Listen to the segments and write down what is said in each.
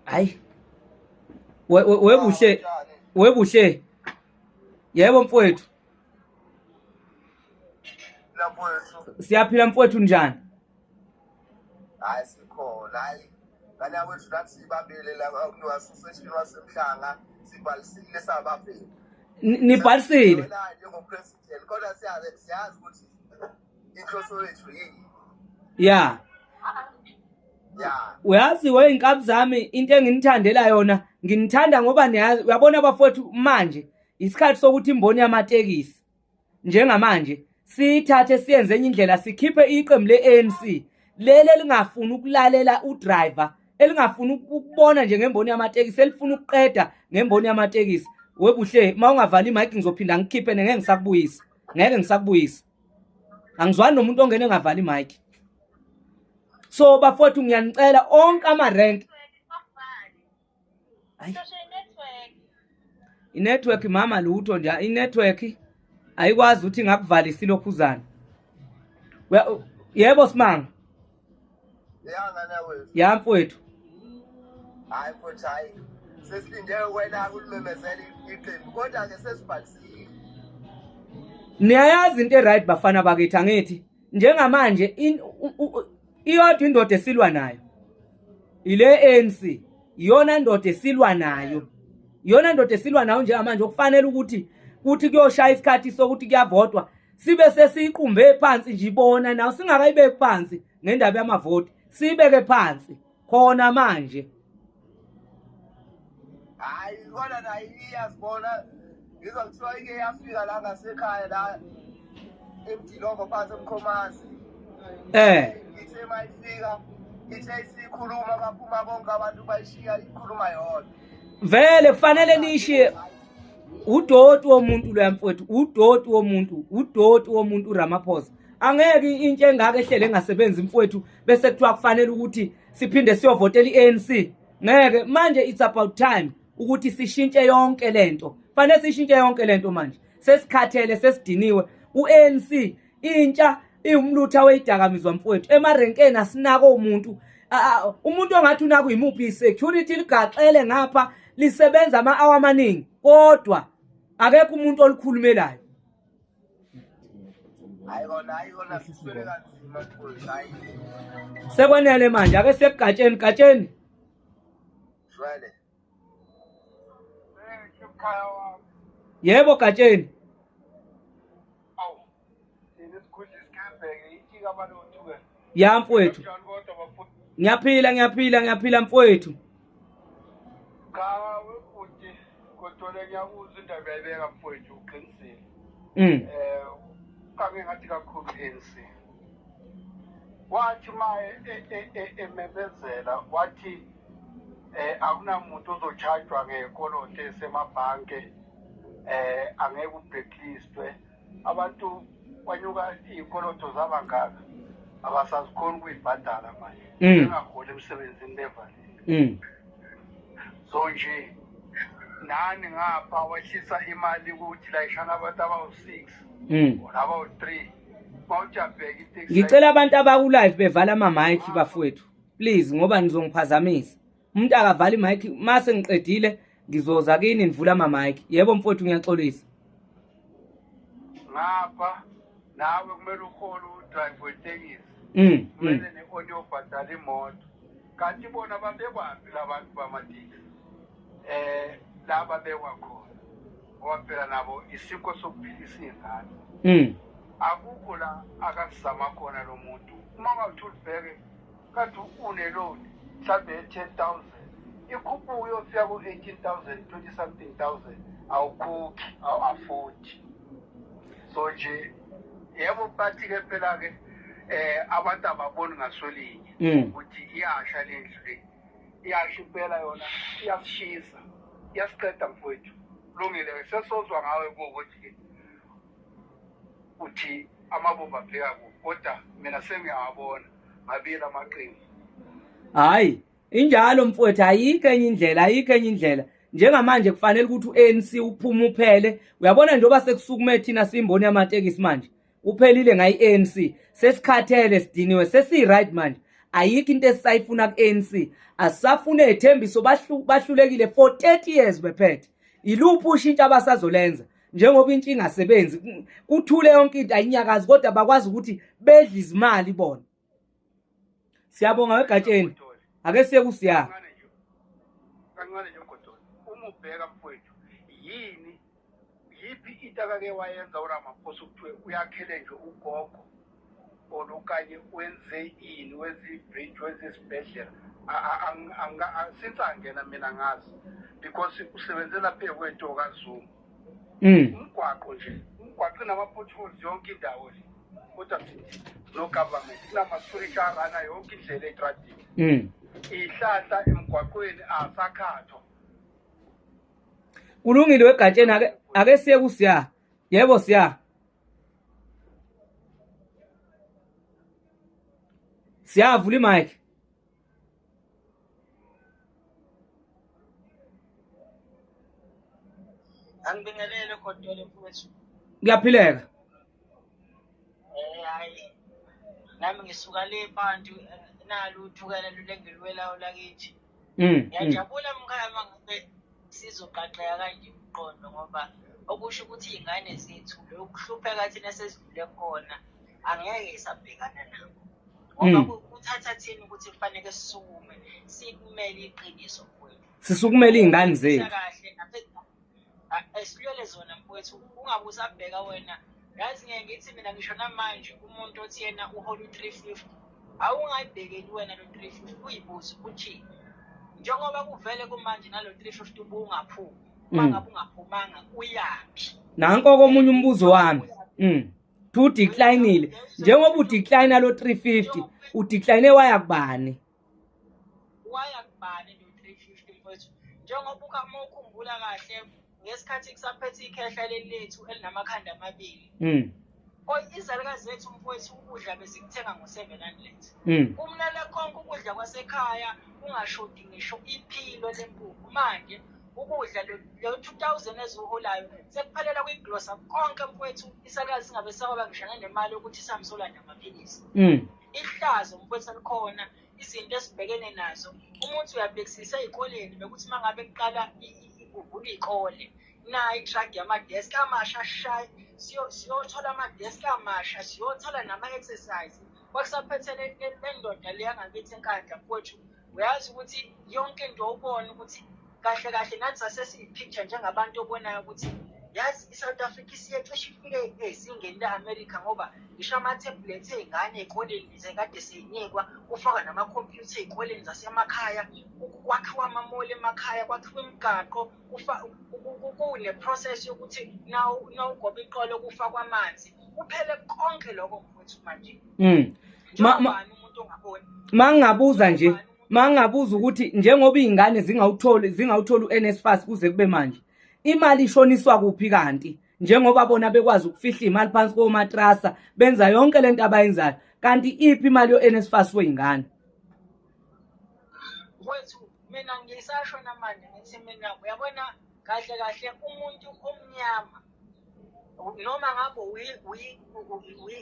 Hayi. Webuhle. Webuhle. Yebo mfowethu. Mfowethu. Siyaphila mfowethu, njani? Hayi, sikhona. Hayi. Ngane yakwethu, nathi sibambile la ku-association wasemhlanga, sibhalisile sabafeni. Nibhalisile? Njengo-president, kodwa siyazi ukuthi inhloso yethu yini. Ya. Ya. Uyazi weyinkabi zami, into enginithandela yona, nginithanda ngoba niyazi, uyabona bafowethu, manje isikhathi sokuthi imboni yamatekisi njengamanje siyithathe siyenze enye indlela, sikhiphe iqembu le-ANC leli elingafuni ukulalela udriver, elingafuni ukubona nje ngemboni yamatekisi, elifuna ukuqeda ngemboni yamatekisi. Webuhle, uma ungavala imayikhi ngizophinda ngikhiphe, ngeke ngisakubuyisa, ngeke ngisakubuyisa. Angizwani nomuntu ongena engavala imayikhi. So bafowethu, ngiyanicela, onke ama-rank. Hayi. I-network mama, lutho nje, i-network ayikwazi ukuthi ingakuvalisa ilokhuzana. Yebo Simanga. Ya, ngane yakwethu. Ya mfowethu. Hayi mfowethu, hayi. Sesilinde wena ukulimemezela iqembu, kodwa-ke sesibhalisile. Niyayazi into e-right bafana bakithi, angithi njengamanje iyodwa indoda esilwa nayo, ile ANC. Iyona ndoda esilwa nayo, iyona ndoda esilwa nayo njengamanje, okufanele ukuthi kuthi kuyoshaya isikhathi sokuthi kuyavotwa sibe sesiyiqumbe phansi nje ibona nayo, singakayibeki phansi ngendaba yamavoti, siyibeke phansi khona manje. Hayi, kodwa nayo iyazibona. Ngizwa kuthiwa ike yafika la ngasekhaya la eMdilongo phansi eMkhomazi. Ithe mayifika, ithe isikhuluma, baphuma bonke abantu, bayishiya ikhuluma yodwa. Vele kufanele nishiye udoti womuntu loya mfowethu, udoti womuntu, udoti womuntu uRamaphosa. Angeke into engaka ehlele engasebenzi mfowethu, bese kuthiwa kufanele ukuthi siphinde siyovotela i-ANC. Ngeke. Manje it's about time ukuthi sishintshe yonke lento, fanele sishintshe yonke lento manje. Sesikhathele, sesidiniwe u-ANC. Intsha iwumlutha weyidakamizwa mfowethu emarenkeni, asinako umuntu. Umuntu ongathi unako imuphi? I-security ligaxele ngapha, lisebenza ama-hour amaningi, kodwa akekho umuntu olukhulumelayo. Hayi kona, hayi kona, siswele kanzima mfowethu, hayi. Sekwanele manje, ake sekugatsheni gatsheni. Shwele. Mkhaya wami. Yebo Gatsheni. Awu. Thina sikhudla isikebheke ithi kabalothu ke. Ya mfowethu. Kanjani kodwa bafowethu? Ngiyaphila, ngiyaphila, ngiyaphila mfowethu. Cha webhuti, kodwa ngiyakuzwa indaba yayibeka mfowethu, uqinisile. Kake ngathi kakhulu ANC. Wathi maye ememezela wathi akunamuntu ozochajwa ngekoloto esemabhanke, angeke ublacklistwe. Abantu kwanyuka iy'koloto zaba ngaka, abasazikhoni ukuyibhadala manje. Bengaholi emsebenzini, bevalile. So nje nani ngapha wehlisa imali ukuthi layishana abantu abawu-six or abawu-three, mawujabheka iteksi. Ngicela abantu abaku-live bevala ama-mic bafowethu, please, ngoba nizongiphazamisa. Umuntu akavala imic, mase ngiqedile ngizoza kini nivula ama-mic. Yebo mfowethu, ngiyaxolisa. Ngapha nawe kumele uhole udrive wetekisi, kumele ne-oni yobhadala imoto, kanti bona babekwaphi labantu bamatekisi la babekwa khona? Ngoba phela nabo isiko sokuphilisa iy'ngane. Akukho la akasizama khona lo muntu. Uma ungathi ulibheke kathi une-loan mhlawumbe ye-10,000, ikhuphuka uyofika ku-18,000, 20 something thousand, awukhokhi, awu-afford. So nje yebo, bathi-ke phela-ke abantu ababoni ngasolinye ukuthi iyasha le ndlu le, iyasha impela yona, iyasishisa, iyasiqeda mfowethu. Lungile, sesozwa ngawe kuwukuthi uthi amabomba abheka kuphi, kodwa mina sengiyawabona ngabili amaqembu. Hayi, injalo mfowethu, ayikho enye indlela, ayikho enye indlela. Njengamanje kufanele ukuthi u-ANC uphume uphele. Uyabona, njengoba sekusukume thina simboni yamatekisi manje, uphelile ngayi-ANC. Sesikhathele, sidiniwe, sesi-right manje. Ayikho into esisayifuna ku-ANC, asisafune ethembiso, bahlulekile for 30 years bephethe. Iluphi ushintsho abasazolenza njengoba intsha ingasebenzi, kuthule yonke into ayinyakazi, kodwa bakwazi ukuthi bedle izimali bona. Siyabonga wegatsheni, ake siye kusiya kancane nje Mgodoli. Uma ubheka mfowethu, yini yiphi into akake wayenza uRamaphosa ukuthiwe uyakhele nje ugogo or okanye wenze ini, wenze ibridge, wenze isibhedlela? Since angena mina ngazi because usebenzela phezu kwento kaZuma. Umgwaqo nje, umgwaqo inama-potholes yonke indawo le, kodwa sithi no government, kunama-security arana yonke indlela etradini. Ihlahla emgwaqweni asakhathwa. Kulungile wegatsheni, ake siye kusiya. Yebo siya. Siyavula imic. Angibingelele Godole mfowethu. Kuyaphileka. Hayi. Nami ngisuka le bantu nalo uthukela lulengilwelayo lakithi. Ngiyajabula mkhaya mangabe sizoqaqeka kanje umqondo, ngoba okusho ukuthi iy'ngane zethu lokuhlupheka thina sesidlule khona angeke isabhekana nako. Ngoba kuthatha thina ukuthi kufanele sisukume sikumele iqiniso mfowethu. Sisukumele iy'ngane zethu. Kahle esilwele zona mfowethu, ungabe usabheka wena. Yazi ngeke ngithi mina ngisho namanje umuntu othi yena uhola u-350, awungayibhekeli wena lo 350, uyibuze ukuthi njengoba kuvele kumanje nalo 350 ubungaphumi, uma ngabe ungaphumanga uyaphi? Nanko komunye umbuzo wami. Udeclinile njengoba udecline lo 350, udecline waya kubani? Waya kubani lo 350 mfowethu? Njengoba uma ukhumbula kahle ngesikhathi kusaphethe ikhehla leli lethu elinamakhanda amabili. Izalukazi zethu mfowethu ukudla besikuthenga ngo-700. Kumnele konke ukudla kwasekhaya kungashodi ngisho iphilo lempuphu. Manje ukudla lo 2000 eziwuholayo sekuphelela kwigrosa konke mfowethu, isalukazi singabe sawaba ngisho nemali yokuthi sihambe amaphilisi. Ihlazo mfowethu elikhona, izinto esibhekene nazo. Umuntu uyabhekisisa ey'koleni bekuthi uma ngabe kuqala kuvula iy'kole, nayo i-truck yamadeski amasha ashaye, siyothola amadeski amasha, siyothola nama-exercise. Kwakusaphethe le ndoda le yangakithi eNkandla mfowethu. Uyazi ukuthi yonke into ubona ukuthi kahle kahle nathi sasesiyi-picture njengabantu obonayo ukuthi yazi i-South Africa isiye cishe ifike ezingeni le-America, ngoba ngisho ama-tablet ey'ngane ey'koleni zekade sey'nikwa, kufakwa namakhompyutha ey'koleni zasemakhaya, kwakhiwa amamoli emakhaya, kwakhiwa imigaqo, kune-process yokuthi nawugoba iqolo kufakwa amanzi, kuphele konke lokho mfowethu manje. Njengobani umuntu ongaboni? Mangingabuza nje, mangingabuza ukuthi njengoba iy'ngane zingawutholi u-NSFAS kuze kube manje, imali ishoniswa kuphi kanti? Njengoba bona bekwazi ukufihla imali phansi komatrasa, benza yonke lento abayenzayo, kanti iphi imali yo-NSFAS wey'ngane? Mfowethu, mina ngisasho namanje ngithi mina uyabona kahle kahle umuntu omnyama noma ngabe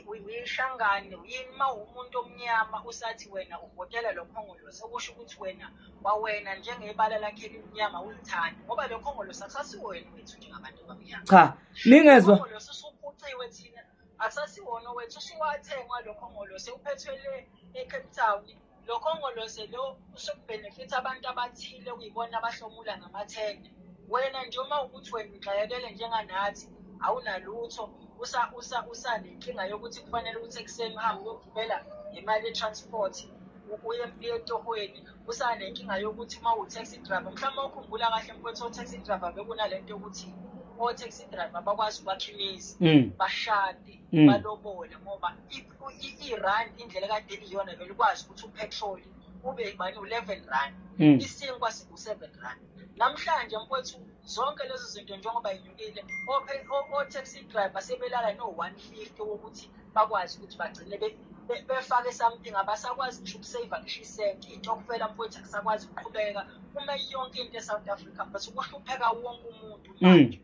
uyishangane yini, uma umuntu omnyama usathi wena uvotela lo khongolose, okusho ukuthi wena kwawena njengebala lakhe elimnyama uyithanda, ngoba lo khongolose akusasiwena wethu njengabantu abamnyama. Cha, ningezwa khongolose usuphuciwe thina, akusasiwona wethu, usuwathengwa lo khongolose, uphethwe le eCape Town. Lo khongolose lo usukubhenefitha abantu abathile okuyibona abahlomula ngamathende. Wena nje uma ukuthi wena ugxekele njenganathi awunalutho, usanenkinga yokuthi kufanele ukuthi ekuseni uhambe uyogibela ngemali ye-transport uye etohweni, usanenkinga yokuthi uma uwu-taxi driver, mhlawumbe ukhumbula kahle mfowethu, o-taxi driver bekunalento yokuthi o-taxi driver bakwazi ukwakha imizi, bashade, balobole, ngoba i-rand indlela ekade iyona vele ukwazi ukuthi upetrol ube bani u-11 rand, isinkwa siku-7 rand. Namhlanje mfowethu zonke lezo zinto njengoba inyukile, o-taxi driver sebelala no-150 wokuthi bakwazi ukuthi bagcine befake something, abasakwazi ngisho ukuseva ngisho isenti. Iy'tokufela mfowethu akusakwazi ukuqhubeka, uma yonke into e-South Africa mfowethu kuhlupheka wonke umuntu manje.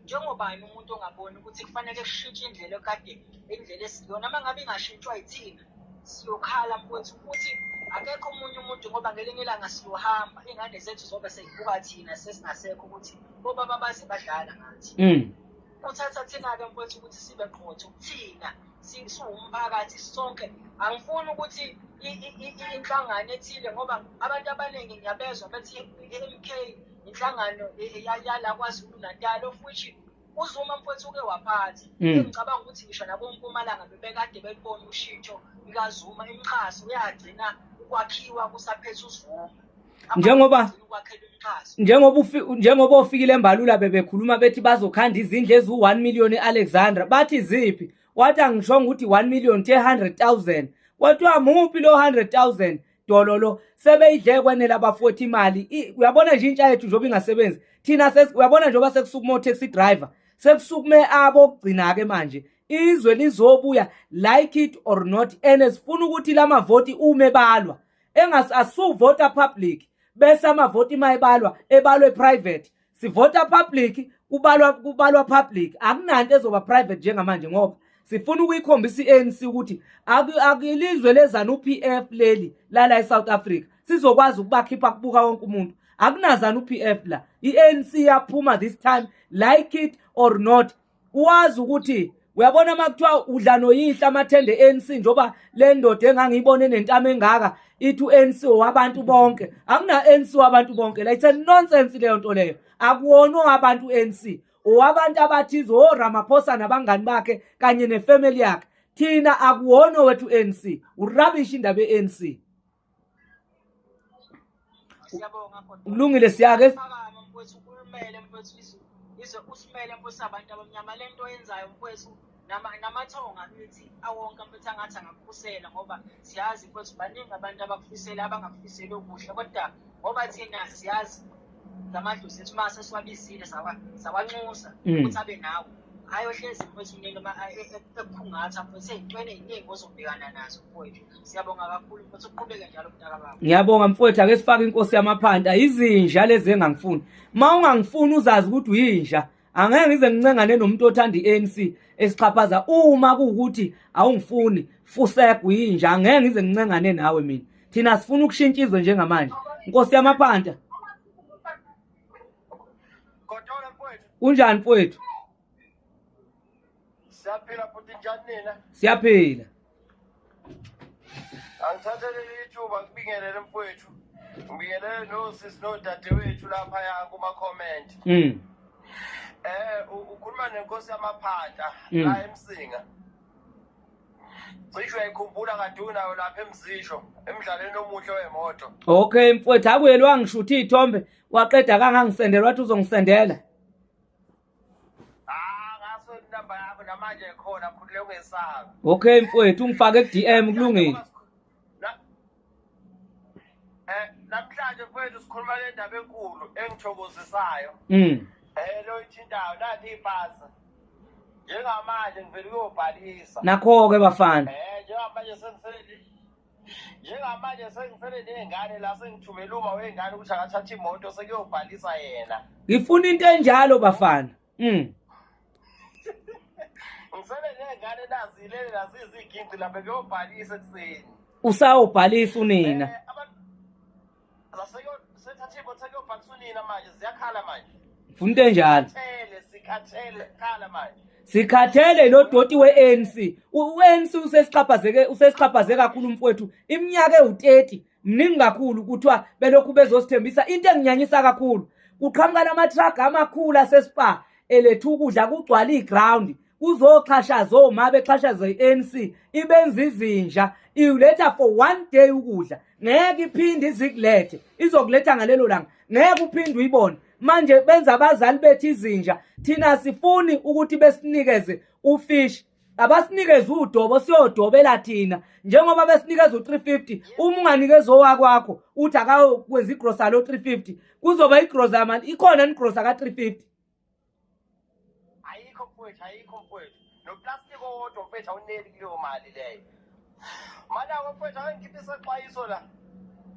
Njengobani umuntu ongaboni ukuthi kufanele kushintshe indlela ekade indlela esiyona, uma ngabe ingashintshwa yithina siyokhala mfowethu. Futhi Akekho omunye umuntu, ngoba ngelinye ilanga siyohamba, iy'ngane zethu zobe sey'buka thina sesingasekho ukuthi bobaba baze badlala ngathi. Kuthatha thina-ke mfowethu ukuthi sibe qotho thina siwumphakathi sonke. Angifuni ukuthi inhlangano ethile, ngoba abantu abaningi ngiyabezwa bethi i-MK inhlangano yala KwaZulu Natal, of which uZuma mfowethu uke waphatha. Ngicabanga ukuthi ngisho nabompumalanga bebekade belibona ushintsho likaZuma, imixhaso uyagcina ukwakhiwa kusaphethe uZuma. Njengoba ofikile eMbalula bebekhuluma bethi bazokhanda izindlu eziwu-1 million e-Alexandra, bathi ziphi? Wathi angishongo ukuthi 1 million, the 100,000. Kwathiwa muphi lo 100,000 dololo? Sebeyidle kwenela abafowethu imali. Uyabona nje intsha yethu njengoba ingasebenzi thina, uyabona njengoba sekusukuma o-taxi driver, sekusukume abokugcina-ke manje. Izwe lizobuya, like it or not, and sifuna ukuthi lamavoti ume balwa asuvota public, bese amavoti mayebalwa ebalwe private. Sivota public, kubalwa public, akunanto ezoba private njengamanje, ngoba sifuna ukuyikhombisa i-ANC ukuthi akilizwe leZANU PF leli lala eSouth Africa, sizokwazi ukubakhipha kubuka wonke umuntu. AkunaZANU PF la, i-ANC yaphuma this time, like it or not. Wazi ukuthi uyabona uma kuthiwa udla noyihla amathende ANC, njengoba le ndoda engangiyibona enentamo engaka ithi u-ANC wabantu bonke. Akuna ANC wabantu bonke la, it's a nonsense leyo nto leyo. Akuwona owabantu ANC, owabantu abathize, oRamaphosa nabangani bakhe kanye nefamily yakhe. Thina akuwona wethu ANC, urubbish indaba ye-ANC. Siyabonga. Kulungile, siyake mfowethu, ukulumele mfowethu, izwe usimele mfowethu, abantu abamnyama. Lento oyenzayo mfowethu, namathonga akithi awonke mfowethu angathi angakukhusela, ngoba siyazi mfowethu baningi abantu abakufisela, abangakufiseli okuhle, kodwa ngoba thina siyazi ngamadlozi ethu, uma sesiwabizile sawanxusa ukuthi abe nawe, ayohlezi mfowethu nini ekukhungatha mfowethu ey'ntweni ey'ningi ozobhekana nazo mfowethu. Siyabonga kakhulu mfowethu, uqhubeke njalo mntakababa. Ngiyabonga mfowethu. Ake sifake inkosi yamaphanta. Izinja lezi engangifuni, uma ungangifuni uzazi ukuthi uyinja. Angeke ngize ngincengane nomuntu othanda i-ANC esixhaphaza. Uma kuwukuthi awungifuni, fusek, uyinja, angeke ngize ngincengane nawe mina. Thina sifuna ukushintsha izwe njengamanje. Nkosi yamaphanta. Godola mfowethu. Kunjani mfowethu? Siyaphila futhi, njani nina? Siyaphila. Angithathe leli thuba ngibingelele mfowethu. Ngibingelele nosisi nodadewethu laphaya kuma-comment. Ukhuluma nenkosi yamaphanta la eMsinga. Cishe uyayikhumbula kade unayo lapha eMzisho emdlalweni omuhle wemoto. Okay mfowethu, akuyeli wangishutha iy'thombe waqeda kangangisendela, wathi uzongisendela. Ah, ngaso inamba yakho namanje khona, khulule, ungesabi. Okay mfowethu, ungifake ku-DM, kulungile. Namhlanje mfowethu sikhuluma le ndaba enkulu engithokozisayo. Lo ithintayo nathi ipasi. Njengamanje ngivele ukuyobhalisa. Nakho-ke bafana. Njengamanje sengisele ney'ngane la, sengithumele uma wey'ngane ukuthi akathathe imoto sekuyobhalisa yena. Ngifuna into enjalo bafana. Ngisele ney'ngane nazilele naziziginci lapha, kuyobhalisa ekuseni. Usawubhalisa unina. Sethathe imoto sekuyobhalisa unina manje, ziyakhala manje. Ngifuna into enjalo. Sikhathele, sikhathele, khala manje. Sikhathele lo doti we-ANC. U-ANC usesixhaphazeke, usesixhaphaze kakhulu mfowethu. Iminyaka ewu-30 mningi kakhulu, kuthiwa belokhu bezosithembisa. Into enginyanyisa kakhulu, kuqhamuka lama-truck amakhulu aseSpar eletha ukudla, kugcwala iground, kuzoxhashaza oma bexhashaza i-ANC, ibenza izinja. Iletha for one day ukudla, ngeke iphinde izikulethe, izokuletha ngalelo langa, ngeke uphinde uyibone. Manje benza abazali bethu izinja. Thina sifuni ukuthi besinikeze ufish, abasinikeze udobo siyodobela thina, njengoba besinikeza u-350. Uma unganikeza owakwakho uthi akakwenza igrosa lo 350, kuzoba igrosa mali ikhona igrosa ka-350. Ayikho mfowethu, ayikho mfowethu, noplastic owodwa mfowethu awuneli kuleyo mali leyo. Mana-ke mfowethu, ake ngikhiphe isexwayiso la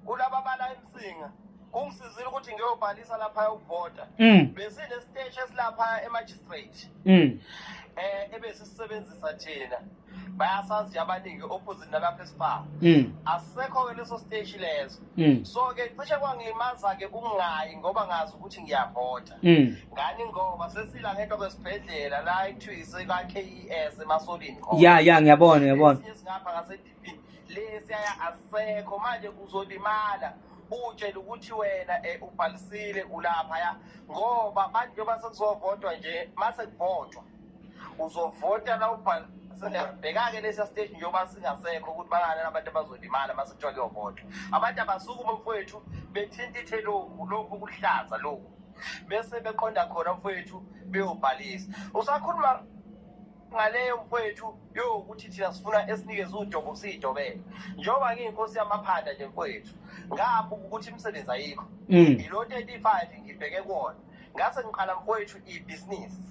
kulaba bala eMsinga. Kungisizile ukuthi ngiyobhalisa laphaya ukuvota. Besinesiteshi esilapha e-magistrate ebesisebenzisa thina. Bayasazi nje abaningi opposite nalapha eSpar. Asisekho-ke leso siteshi leso. So-ke cishe kwangilimaza-ke ukungayi ngoba ngazi ukuthi ngiyavota. Ngani ngoba sesila ngedwa kwesibhedlela la ekuthiwa iseka-KES emasolini khona. Ya ya ngiyabona ngiyabona. Esinye singapha ngasedipini lesiyaya asisekho manje uzolimala utshele ukuthi wena ubhalisile ulaphaya ngoba manje njengoba sekuzovotwa nje mase kuvotwa uzovota la ubhalisile. Bheka-ke lesiya siteshi njengoba singasekho ukuthi bangani abantu abazolimala mase kuthiwa kuyovotwa. Abantu abasukuma mfowethu bethintithe lokhu lokhu kuhlaza lokhu bese beqonda khona mfowethu beyobhalisa. Usakhuluma ngaleyo mfowethu yokuthi thina sifuna esinikeze udobo siyidobele. Njengoba ngiyinkosi yamaphanda nje mfowethu ngabuka ukuthi imisebenzi ayikho. Ilo 35 ngibheke kuwona ngase ngiqala mfowethu ibhizinisi.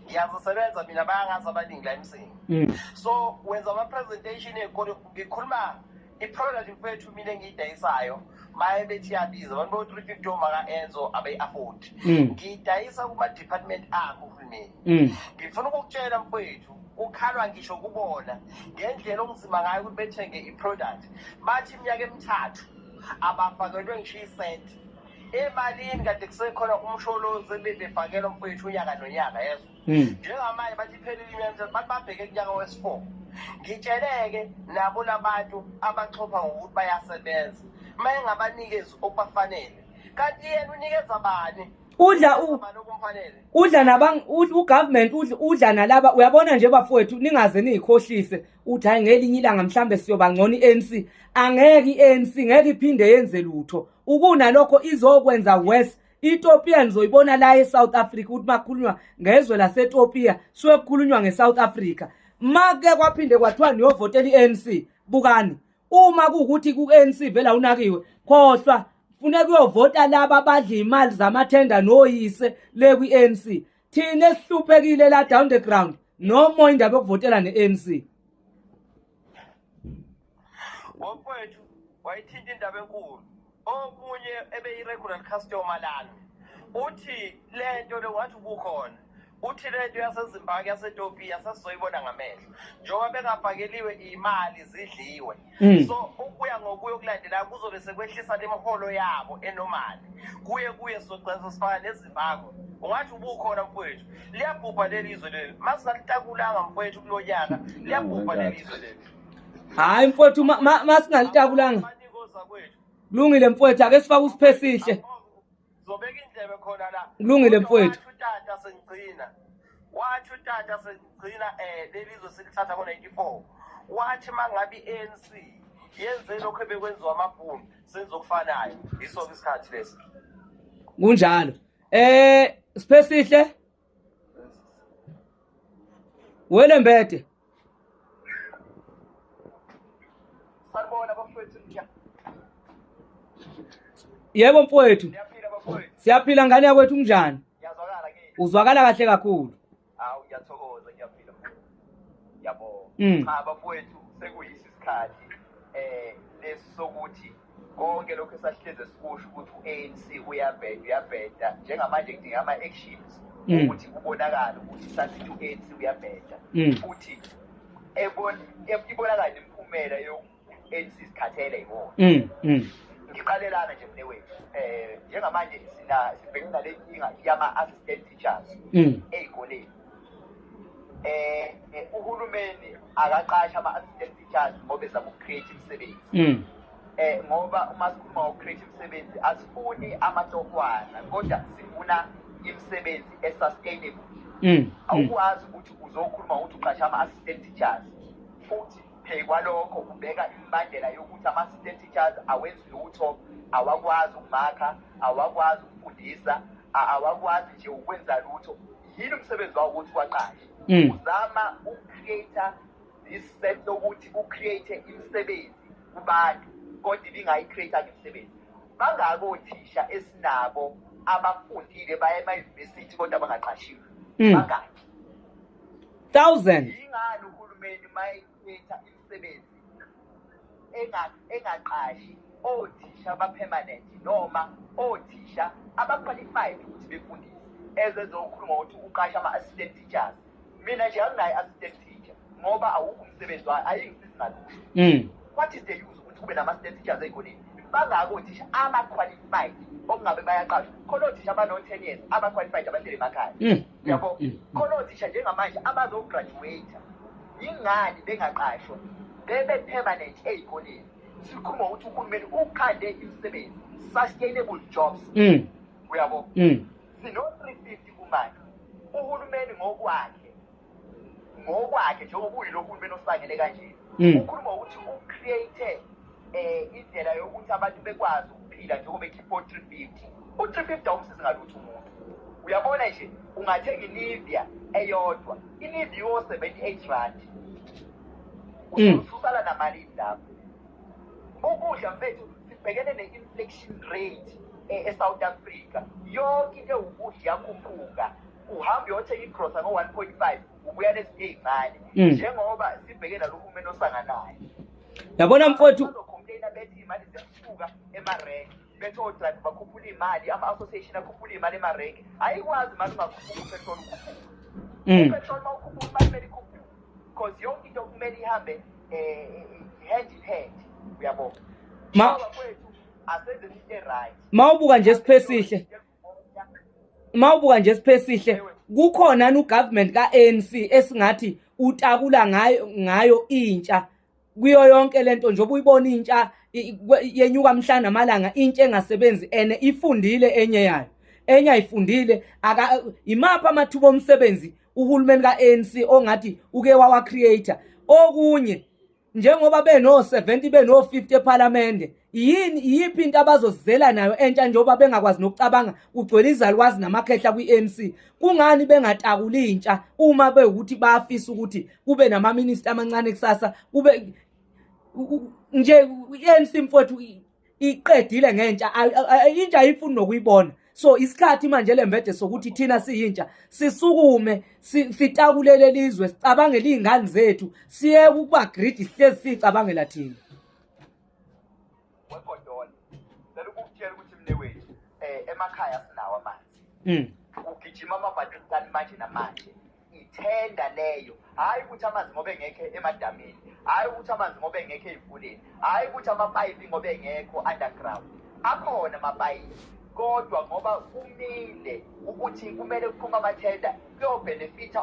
Ngiyazisebenza mina bayangazi abaningi la emsini. So wenza ama-presentation ey'kole ngikhuluma i-product mfowethu mina engiyidayisayo maye bethi iyabiza abantu bo-350 omaka-Enzo abayi-afford. Ngiyidayisa kuma-department akho uhulumeni. Ngifuna ukukutshela mfowethu kukhalwa ngisho kubona ngendlela okunzima ngayo ukuthi bethenge i-product. Bathi iminyaka emithathu abafakelwe ngisho isenti emalini kade kusekhona umsholozi bebefakelwa mfowethu unyaka nonyaka yezwa. Njengamanje bathi iphelile iminyaka emithathu bathi babheke kunyaka wesi-4. Ngitsheleke nabo labantu abaxhopha ngokuthi bayasebenza uma engabanikezi okubafanele kanti yena unikeza bani? Udla okumfanele. Udla nabang ugovernment udla nalaba uyabona nje bafowethu ningaze nizikhohlise uthi hayi ngelinye ilanga mhlambe siyoba ngcono iANC. Angeke iANC ngeke iphinde yenze lutho. Ukunalokho izokwenza worse. Ethiopia nizoyibona la eSouth Africa ukuthi makukhulunywa ngezwe laseEthiopia suke kukhulunywa ngeSouth Africa. Make kwaphinde kwathiwa niyovotela iANC. Bukani uma kuwukuthi ku-ANC vele awunakiwe khohlwa funeka uyovota laba abadla imali zamathenda noyise le kwi-ANC. Thina esihluphekile la down the ground no more indaba yokuvotela ne-ANC. Mfowethu wayithinta indaba enkulu. Omunye ebeyi-regular customer lana uthi lento le wathi ubukhona uthi lento yaseZimbabwe yaseTopiya sesizoyibona ngamehlo njengoba bengafakeliwe imali zidliwe. So ukuya ngokuya okulandelayo kuzobe sekwehlisa lemiholo yabo enormal kuye kuye sogcina sifaka neZimbabwe. Ungathi ubukhona mfowethu liyabhubha leli zwe leli masingalitakulanga mfowethu kulo nyaka liyabhubha leli zwe leli. Hayi mfowethu masingalitakulanga. Kulungile mfowethu ake sifake uSiphesihle. Zobeka indlebe khona la. Kulungile mfowethu. Utata sengigcina. Wathi utata sengigcina leli zwe silithatha ngo-94. Wathi mangabe i-ANC yenze lokho ebekwenziwa amabhunu senze okufanayo. Yiso isikhathi lesi. Kunjalo. Siphesihle. Wele mbethe. Sanibona bafowethu. Yebo mfowethu. Siyaphila ngane yakwethu kunjani? Ngiyazwakala ke. Uzwakala kahle kakhulu. Hawu ngiyathokoza ngiyaphila. Yabo. Cha bafowethu sekuyisi isikhathi lesokuthi konke lokho esahleze sikusho ukuthi uANC uyabheda uyabheda njengamanje kudinga ama actions ukuthi kubonakale ukuthi sasithi uANC uyabheda futhi ibonakala imiphumela yo-ANC sikhathele yibona. Ngiqalelana nje mnewethu njengamanje sibhekene nale nkinga yama-assistant teachers ey'koleni. Uhulumeni akaqasha ama-assistant teachers ngoba ezama uku-create imisebenzi. Ngoba uma sikhuluma ngoku-create imisebenzi asifuni amatokwana kodwa sifuna imisebenzi e-sustainable. Awukwazi ukuthi uzokhuluma ukuthi uqasha ama-assistant teachers futhi phekwalokho ubeka imibandela yokuthi ama-assistant teachers awenzi lutho, awakwazi ukumakha, awakwazi ukufundisa, awakwazi nje ukwenza lutho. Yini umsebenzi wawo ukuthi waqashe? Uzama uku-create this sense yokuthi u-create imisebenzi kubantu kodwa ibingayi-create imisebenzi. Bangaki othisha esinabo abafundile baya ema-university kodwa bangaqashiwe? Bangaki? 1000. Yingani uhulumeni maye-create imisebenzi engaqashi othisha aba-permanent noma othisha aba-qualified ukuthi befundise ezezokhuluma ukuthi uqasha ama-assistant teachers? Mina nje anginayo i-assistant teacher. Ngoba awukho umsebenzi wayo, ayingisizi ngalutho. What is the use ukuthi kube nama-STEM teachers ey'koleni? Bangako othisha ama-qualified okungabe bayaqashwa? Khona othisha abano-10 years aba-qualified abahleli emakhaya. Yabo, khona othisha njengamanje abazograduate. Yingani bengaqashwa bebe permanent ey'koleni? Sikhuluma ngokuthi uhulumeni ukhande imisebenzi, sustainable jobs. Uyabo, sino-350 kumanje. Uhulumeni ngokwakhe, njengoba uyilo hulumeni osangene kanje, ukhuluma ngokuthi ucreate indlela yokuthi abantu bekwazi ukuphila njengoba ekhipha o-350. U-350 awumsizi ngalutho umuntu. Uyabona nje, ungathenga iNivea eyodwa, iNivea iwo-R78. Ususala namalini lapho? Ukudla, mfethu, sibhekene ne-inflation rate e-South Africa. Yonke into ewukudla iyakhuphuka. Uhamba uyothenga igrosa ngo-1.5, ubuya nezinto ey'ncane. Njengoba sibhekene nalo hulumeni osanganayo. Yabona, mfowethu, bazocomplaina bethi iy'mali ziyasuka emarenki, bethi odrayiva bakhuphula iy'mali, ama-association akhuphula iy'mali emarenki. Ayikwazi imali ungakhuphuka, upetroli ukhuphuka. Upetroli uma ukhuphuka, imali kumele ikhuphuke, because yonke into kumele ihambe hand in hand, uyabo. Kwethu asenze into e-right. Mawubuka nje, Siphesihle, mawubuka nje, Siphesihle, kukhona ugovernment ka-ANC esingathi utakula ngayo intsha kuyo yonke lento, njengoba uyibona intsha yenyuka mhla namalanga, intsha engasebenzi ene ifundile, enye yayo, enye ayifundile. Aka imaphi amathuba omsebenzi uhulumeni ka-ANC ongathi uke wawa-create? Okunye, njengoba beno-70, beno-50 ephalamende, yini, iyiphi into abazozizela nayo entsha, njengoba bengakwazi nokucabanga? Kugcwele izalukwazi namakhehla kwi-ANC. Kungani bengatakuli intsha uma bewukuthi bayafisa ukuthi kube namaminista amancane kusasa? Kube nje i-ANC, mfowethu, iqedile ngentsha. Intsha ayifuni nokuyibona. So isikhathi manje lembede sokuthi thina siyintsha sisukume, sitakulele lizwe, sicabangele iy'ngane zethu, siyeke ukuba greedy, sihlezi siyicabangela thina. Wegodola, cela ukukutshela ukuthi mne wethu, emakhaya sinawo amanzi. Ugijima amabhatikani manje namanje, ithenda leyo. Hhayi ukuthi amanzi ngoba engekho emadamini, hhayi ukuthi amanzi ngoba engekho ey'mfuleni, hhayi ukuthi amapayipi ngoba engekho underground. Akhona amapayipi, kodwa ngoba kumile ukuthi kumele kuphume amathenda kuyobhenefitha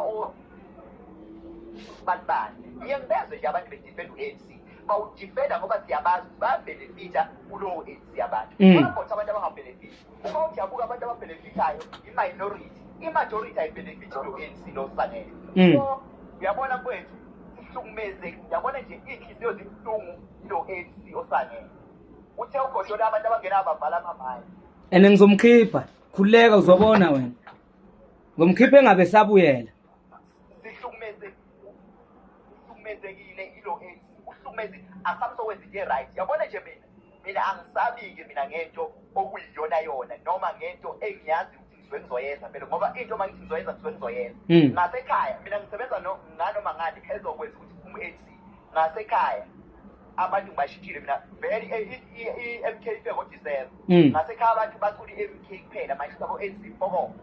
banibani. Ngiye ngibezwe nje abantu bedefenda u-ANC, bawudefenda ngoba siyabazi ukuthi bayabhenefitha kulowo ANC abantu. Kodwa abantu abangabhenefithi, uma uthi yabuka abantu ababhenefithayo, i-minority, i-majority ayibhenefithi kulo ANC lo sanele. So uyabona, mfowethu, sihlukumeze. Uyabona nje, iy'nhliziyo zibuhlungu ilo ANC osangene. Uthe uGodola abantu abangena bavala amamayi. And ngizomkhipha, khululeka, uzobona wena, ngomkhipha engabe sabuyela. Sihlukumezekile ilo ANC, uhlukumeze asamsokwenza into e-right. Yabona nje, mina angisabi-ke mina ngento okuyiyona yona noma ngento engiyazi ukuthi ngisuke ngizoyenza phela, ngoba into uma ngithi ngizoyenza, ngisuke ngizoyenza. Ngasekhaya mina ngisebenza nganoma ngani ezokwenza ukuthi kuphume u-ANC. Ngasekhaya abantu ngibashintshile mina vele. I-MK ifike ngoDisemba. Ngasekhaya abantu bacula i-MK kuphela manje, abo-ANC fokofo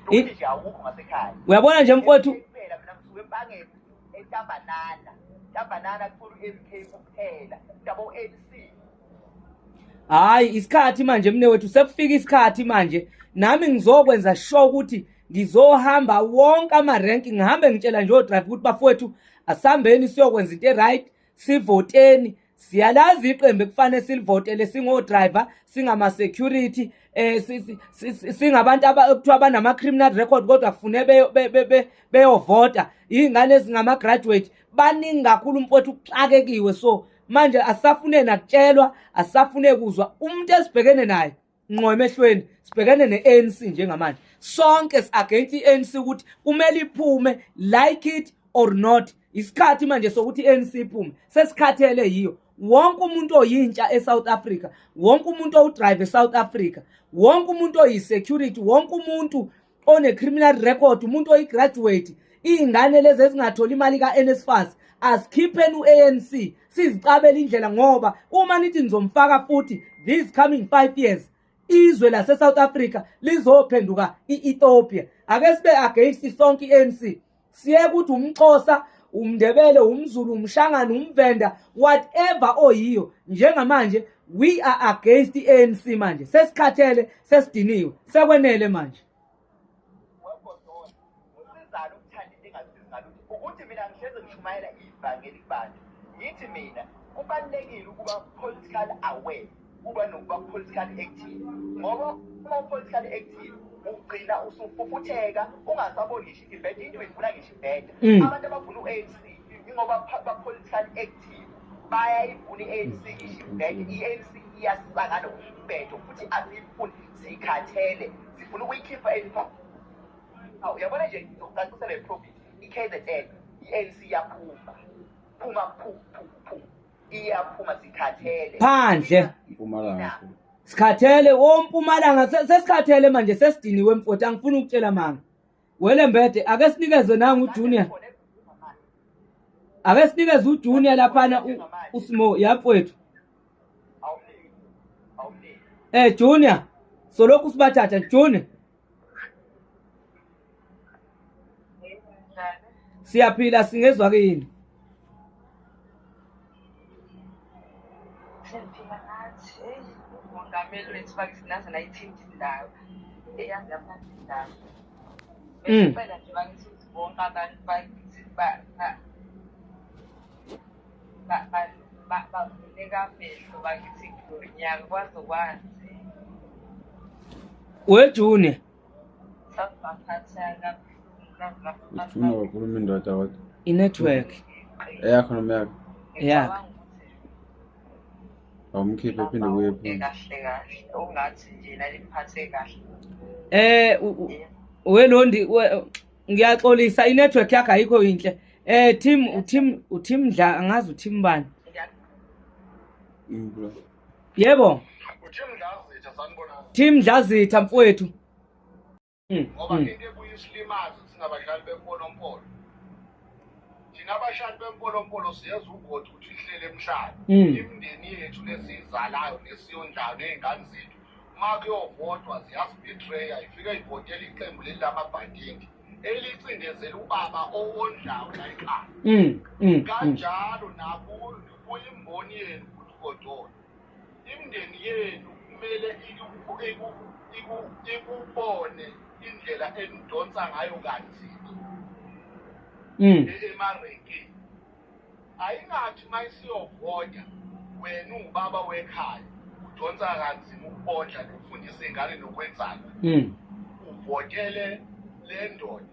ukuthi nje awukho ngasekhaya. Uyabona nje, mfowethu, kuphela. Mina ngisuke eMpangeni, eNtambanana. Ntambanana kucula u-MK kuphela, yabo, ANC. Hayi, isikhathi manje, mne wethu, sekufika isikhathi manje. Nami ngizokwenza sure ukuthi ngizohamba wonke amarenki, ngihambe ngitshela nje odriver ukuthi, bafowethu, asihambeni siyokwenza into e-right, sivoteni. Siyalazi iqembu ekufanele silivotele singodriver, singama-security, singabantu ekuthiwa banama-criminal record kodwa kufune beyovota, iy'ngane ezingama-graduate. Baningi kakhulu, mfowethu, kuxakekiwe. So manje asisafune nakutshelwa, asisafune kuzwa umuntu esibhekene naye ngqo emehlweni. Sibhekene ne-ANC njengamanje, sonke si-against i-ANC ukuthi kumele iphume, like it or not. Isikhathi manje sokuthi i-ANC iphume, sesikhathele yiyo. Wonke umuntu oyintsha eSouth Africa, wonke umuntu owudrive eSouth Africa, wonke umuntu oyi-security, wonke umuntu one-criminal record, umuntu oyi-graduate, iy'ngane lezi ezingatholi imali ka-NSFAS, asikhipheni u-ANC, sizicabele indlela, ngoba uma nithi nizomfaka futhi these coming 5 years, izwe lase-South Africa lizophenduka i-Ethiopia. Ake sibe against sonke i-ANC, siyeke ukuthi umXhosa. umNdebele, umZulu, umShangane, umVenda, whatever oyiyo. Njengamanje we are against i-ANC manje. Sesikhathele, sesidiniwe, sekwenele manje. Usizana ukuthanda into engakusizi ngalutho ukuthi mina ngihleze ngishumayela ivangeli kubantu ngithi mina kubalulekile ukuba political aware kuba nokuba political active ngoba uma u-political active ugcina usufufutheka ungasaboni ngisho ibhede into uyifuna ngisho ibhede mm. abantu abavuna u-ANC ingoba ba-political active bayayivuna i-ANC ngisho ibhede i-ANC iyasangana umbhedo futhi asiyifuni sikhathele sifuna ukuyikhipha Awu uyabona nje ngizokucacisela iprofit i-KZN i-ANC iyaphuma phuma phu phu phu iyaphuma sikhathele phandle Mpumalanga. Sikhathele ompumalanga sesikhathele manje sesidiniwe mfowethu angifuni ukutshela manga. Wele mbede ake sinikeze nangu uJunior. Ake sinikeze uJunior laphana uSimo yafowethu. Eh Junior solokhu sibathatha Junior. Siyaphila singezwa kini. Siyaphila nathi. Eyi, umongameli wethu bakithi naze nayithinta indaba. Eyazi yaphatha indaba. Besicela nje bakithi ukuthi bonke abantu bakithi bavuleka amehlo bakithi kulo nyaka kwaze kwanzi. We Junior. Sasibaphatha kabuhlungu. Ujunior wakhuluma indoda kodwa. I-network. Eyakho noma yakhe? Eyakhe. Awumkhiphe phinde kuye phi. Kahle kahle ungathi nje nalimphathe kahle. Eh welondi ngiyaxolisa i-network yakho ayikho yinhle. Eh team uteam uteam Ndla angazi uteam bani. Yebo. Uteam Dlazitha sanibonani. Team Dlazitha mfowethu. Ngoba into ebuye isilimaze singabadlali bempolompolo. Thina abashali bempolompolo siyeza ugodi ukuthi ihlele emhlane. Imindeni yethu lesiyizalayo nesiyondlayo nezingane zethu uma kuyovotwa ziyasibetreya ifike ivotele iqembu leli lamabhandindi elicindezela ubaba owondlayo la ekhaya. Kanjalo nakuyimboni yenu futhi uGodolo. Imindeni yenu kumele ikubone indlela enidonsa ngayo kanzima emarenkini. Ayingathi uma isiyovota wena uwubaba wekhaya udonsa kanzima ukubondla nokufundisa iy'ngane nokwenzani. Uvotele le ndoda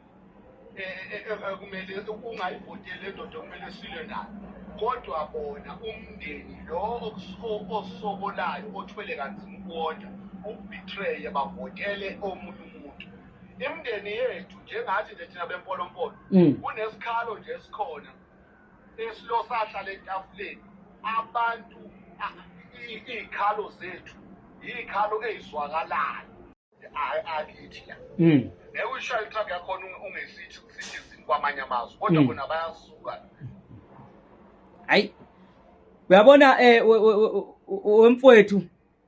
ekumele ungayivoteli le ndoda okumele silwe nayo kodwa bona umndeni lo osokolayo othwele kanzima ukuwondla ukubetraye bavotele omunye umuntu. Imindeni yethu njengathi nje thina bempolompolo kunesikhalo nje esikhona esilo sahlala etafuleni abantu iy'khalo zethu iy'khalo ey'zwakalayo akithi la ngeke uyishaye itruck yakhona ungesithi citizen kwamanye amazwe kodwa bona bayasuka. Hayi uyabona wemfowethu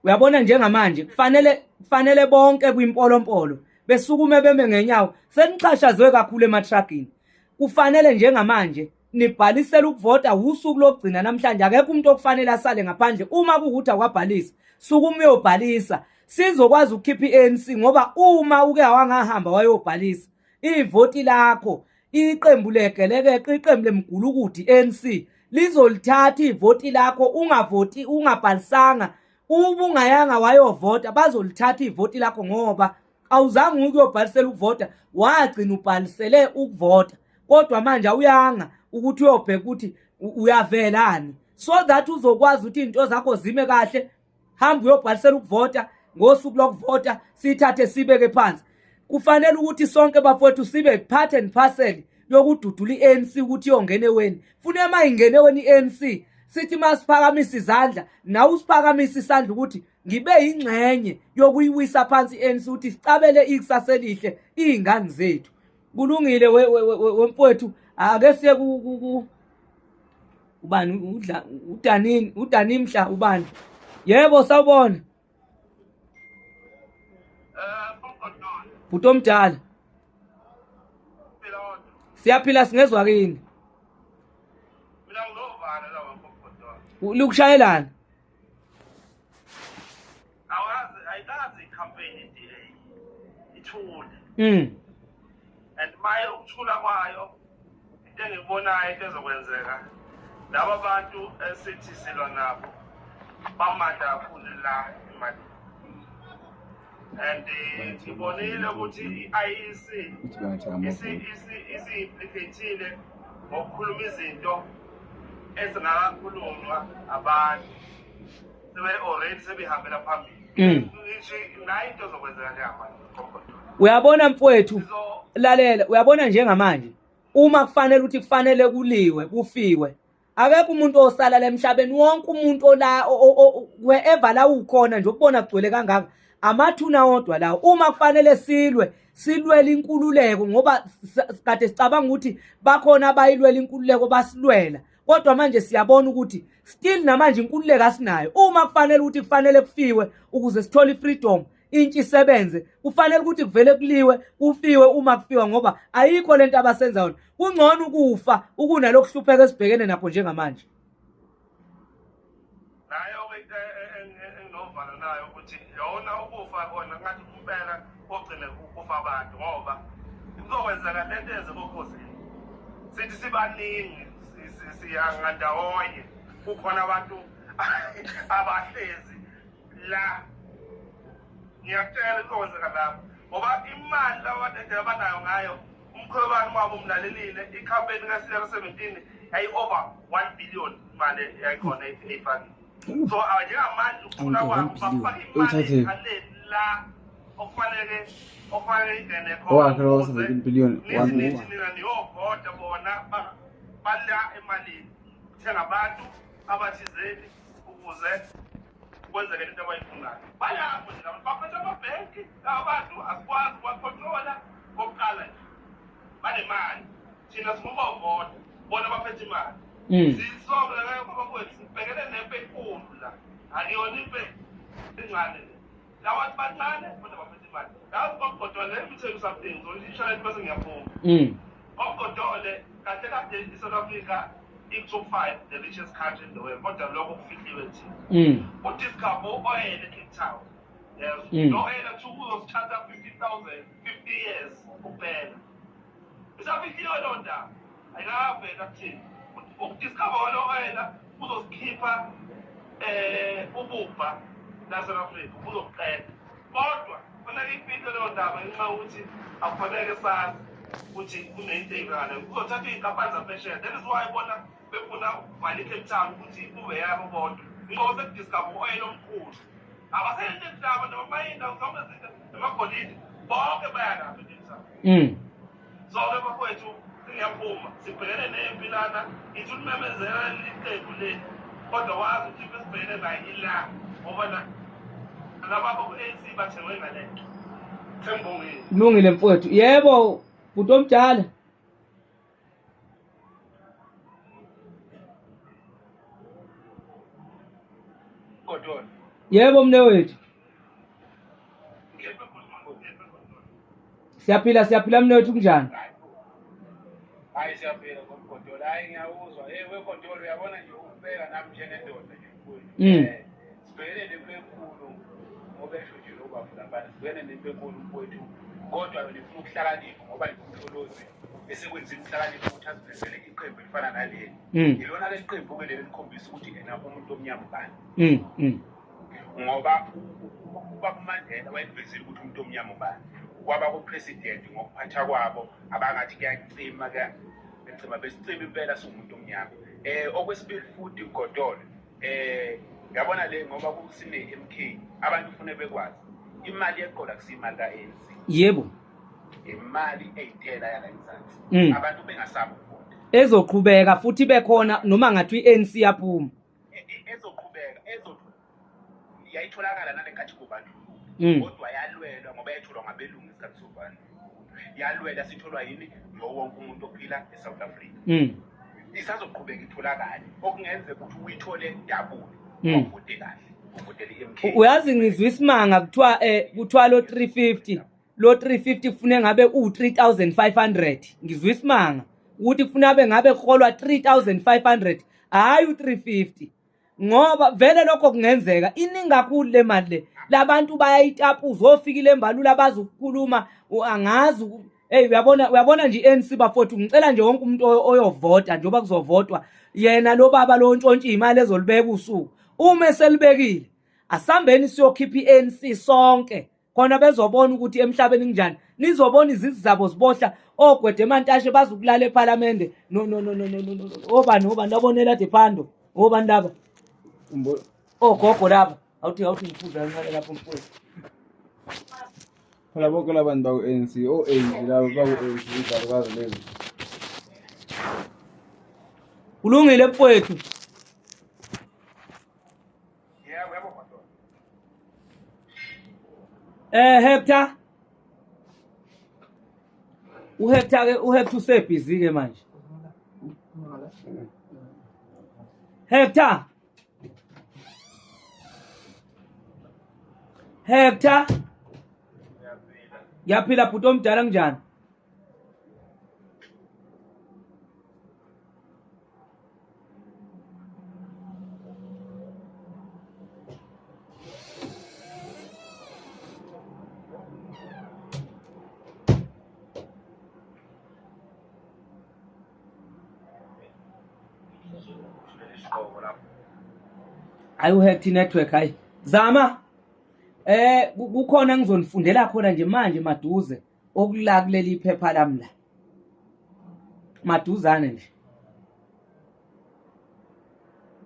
uyabona njengamanje kufanele bonke kwimpolompolo besukume beme ngenyawo senixhashazwe kakhulu ematragini. Kufanele njengamanje nibhalisele ukuvota usuku lokugcina namhlanje akekho umuntu okufanele asale ngaphandle uma kuwukuthi akwabhalisa sukuma uyobhalisa sizokwazi ukukhipha i-ANC ngoba uma uke wangahamba wayobhalisa ivoti lakho iqembu legelekeqe iqembu lemgulukudi ANC lizolithatha ivoti lakho ungavoti ungabhalisanga uma ungayanga wayovota bazolithatha ivoti lakho ngoba awuzange ukuyobhalisela ukuvota wagcina ubhalisele ukuvota kodwa manje awuyanga ukuthi uyobheka ukuthi uyavelani so that uzokwazi ukuthi izinto zakho zime kahle. Hamba uyobhalisela ukuvota ngosuku lokuvota sithathe sibeke phansi. Kufanele ukuthi sonke bafowethu sibe part and parcel yokududula i-ANC ukuthi iyongena eweni. Funa uma ingene eweni i-ANC sithi masiphakamisa izandla nawe usiphakamisa isandla ukuthi ngibe yingxenye yokuyiwisa phansi i-ANC ukuthi sicabele ikusasa elihle iy'ngane zethu. Kulungile wemfowethu ake siye ku ubani udla udanini udanimhla ubani. Yebo sawubona. Bhuti omdala. Siyaphila singezwa kini. Likushayelana. Awazi ayikazi icampaign iDA ithule. And maye ukuthula kwayo into engibonayo into ezokwenzeka laba bantu esithi silwa nabo bamandla kakhulu la imali. And ngibonile ukuthi i-IEC isi-implicate-ile ngokukhuluma izinto ezingakakhulunywa abantu sebe already sebehambela phambili. Ngisho nayo into ezokwenzeka njengamanje. Uyabona mfowethu, lalela, uyabona njengamanje uma kufanele ukuthi kufanele kuliwe kufiwe, akekho umuntu osala la emhlabeni, wonke umuntu ola wherever la ukhona nje ukubona kugcwele kangaka amathuna wodwa lawo. Uma kufanele silwe, silwele inkululeko, ngoba kade sicabanga ukuthi bakhona abayilwela inkululeko basilwela, kodwa manje siyabona ukuthi still namanje inkululeko asinayo. Uma kufanele ukuthi kufanele kufiwe ukuze sithole ifreedom, intsha isebenze, kufanele ukuthi kuvele kuliwe kufiwe uma kufiwa, ngoba ayikho lento abasenza yona. Kungcono ukufa ukunalokuhlupheka esibhekene nakho njengamanje. Nayo-ke enginovalo nayo ukuthi yona ukufa kona ngathi kumpela kogcine kufa abantu, ngoba kuzokwenzeka lento eyenzeka okhozini. Sithi sibaningi siya ndawonye, kukhona abantu abahlezi la, ngiyakutshela kuzokwenzeka lapho, ngoba imali laba bantu abanayo ngayo umkhwebane wabo umlalelile ikhampeni ka-CR 17 yayi-over 1 billion imali yayikhona eyifakile. So njengamanje ukufuna kwabo bafaka imali ekhaleni la okufanele ingene khona. Owakhe lo 17 billion. Nithi nina niyovota bona bala emalini kuthenga abantu abathizeni ukuze kwenzeke into abayifunayo. Balapho nje abantu baphethe amabhenki, abantu asikwazi ukubakhontrola. Kokuqala nje banemali, thina singubavota, bona baphethe imali. Sisonke bafowethu sibhekene nempi enkulu la, akuyona impi encane le. Laba bantu bancane kodwa baphethe imali. Yazi kwakugodole, let me tell you something, ngizoyisho lento bese ngiyaphuma. Kwakugodole kahle kahle i-South Africa i-top 5 the richest country in the world, kodwa lokho kufihliwe thina. Udiscover oil eCape Town. Yes. Lo oil kuthiwa uzosithatha 50,000 50 years kuphela. Isafihliwe loo ndaba, ayikavela kuthina. Ukudiscover lo oil uzosikhipha ububha la South Africa, uzoqeda. Kodwa kufanele ifihle leyo ndaba ngenxa yokuthi akufanele sazi ukuthi kunento ey'ngane. Kuzothatha iy'nkampani zaphesheya. That is why bona befuna ukuvala i-Cape Town ukuthi kube yabo bodwa. Ngoba sekudiscover u-oil omkhulu. Abasenento enhlaba noma indawo zonke izinto namagolide bonke baya lapho eCape Town. So-ke bafowethu ngiyaphuma, sibhekene nempi lana, ithi ulimemezela liqembu leli, kodwa wazi ukuthi impi esibhekene nayo ila, ngoba laba ku-ANC bathengwe ngale nto. Sengibongile. Kulungile mfowethu. Yebo, bhuti omdala. Kodwa Yebo mnewethu. Siyaphila, siyaphila mnewethu, kunjani? Hayi siyaphila ngoMgodolo. Hayi ngiyawuzwa. Hey weGodolo, uyabona nje ukubeka nami njengendoda nje mfowethu. Sibhekene nempi enkulu ngoba esho nje lo baba laphana, sibhekene nempi enkulu mfowethu. Kodwa yona ifuna ukuhlakanipha, ngoba nje uMsholozi esekwenzile ukuhlakanipha ukuthi azivezele iqembu elifana naleli. Ilona leli qembu-ke leli likhombisa ukuthi ena umuntu omnyama ubani. Ngoba ubaba uMandela wayekuvezile ukuthi umuntu omnyama ubani. Kwaba ku-president ngokuphatha kwabo abangathi kuyacima, kuyacima, besicima impela siwumuntu omnyama. Okwesibili futhi Godolo, yabona le ngoba kusine MK, abantu ufune bekwazi imali yeqola kusimali ka-ANC. Yebo. Imali eyintela yala eMzansi. Abantu bengasabi ukuvota. Ezoqhubeka futhi bekhona noma ngathi i-ANC yaphuma. Ezoqhubeka, yayitholakala nalenkathi kubandlululo. Kodwa yalwelwa ngoba yayitholwa ngabelungu ngesikhathi sobandlululo. Yalwela sitholwa yini? Lo wonke umuntu ophila eSouth Africa. Isazoqhubeka itholakale. Okungenzeka ukuthi uyithole double. Uvote kahle. Uvotele i-MK. Uyazi ngizwa isimanga kuthiwa kuthiwa lo 350, lo 350 kufuneka ngabe u3500. Ngizwa isimanga ukuthi kufuneka abe ngabe kuholwa 3500, hayi u350. Ngoba vele lokho kungenzeka, iningi kakhulu le mali le. Labantu bayayitapuza, ofikile embalula bazi ukukhuluma, angazi. Hey, uyabona, uyabona nje i-ANC bafowethu, ngicela nje wonke umuntu oyovota, njengoba kuzovotwa yena lo baba lo ntshontsha imali ezolibeka usuku. Uma eselibekile, asambeni siyokhipha i-ANC sonke, khona bezobona ukuthi emhlabeni kunjani. Nizobona izizi zabo zibohla, ogwede emantashe bazukulala ephalamende. No no no no no no no, obani obani labonela de phando, obani laba, ogogo laba. Awuthi awuthi ngiphuza kancane lapho mfowethu. Phela bonke labantu baku-ANC, o-ANC labo baku-ANC, izalukazi lezi. Kulungile mfowethu. Yebo, yebo madoda. Hector. UHector ke, uHector usebhizi ke manje. Hector. Hector. Ngiyaphila bhuti omdala, kunjani? Hayi, uHector network, hayi zama. Kukhona ngizonifundela khona nje manje maduze, okula kuleli phepha lami la maduzane nje.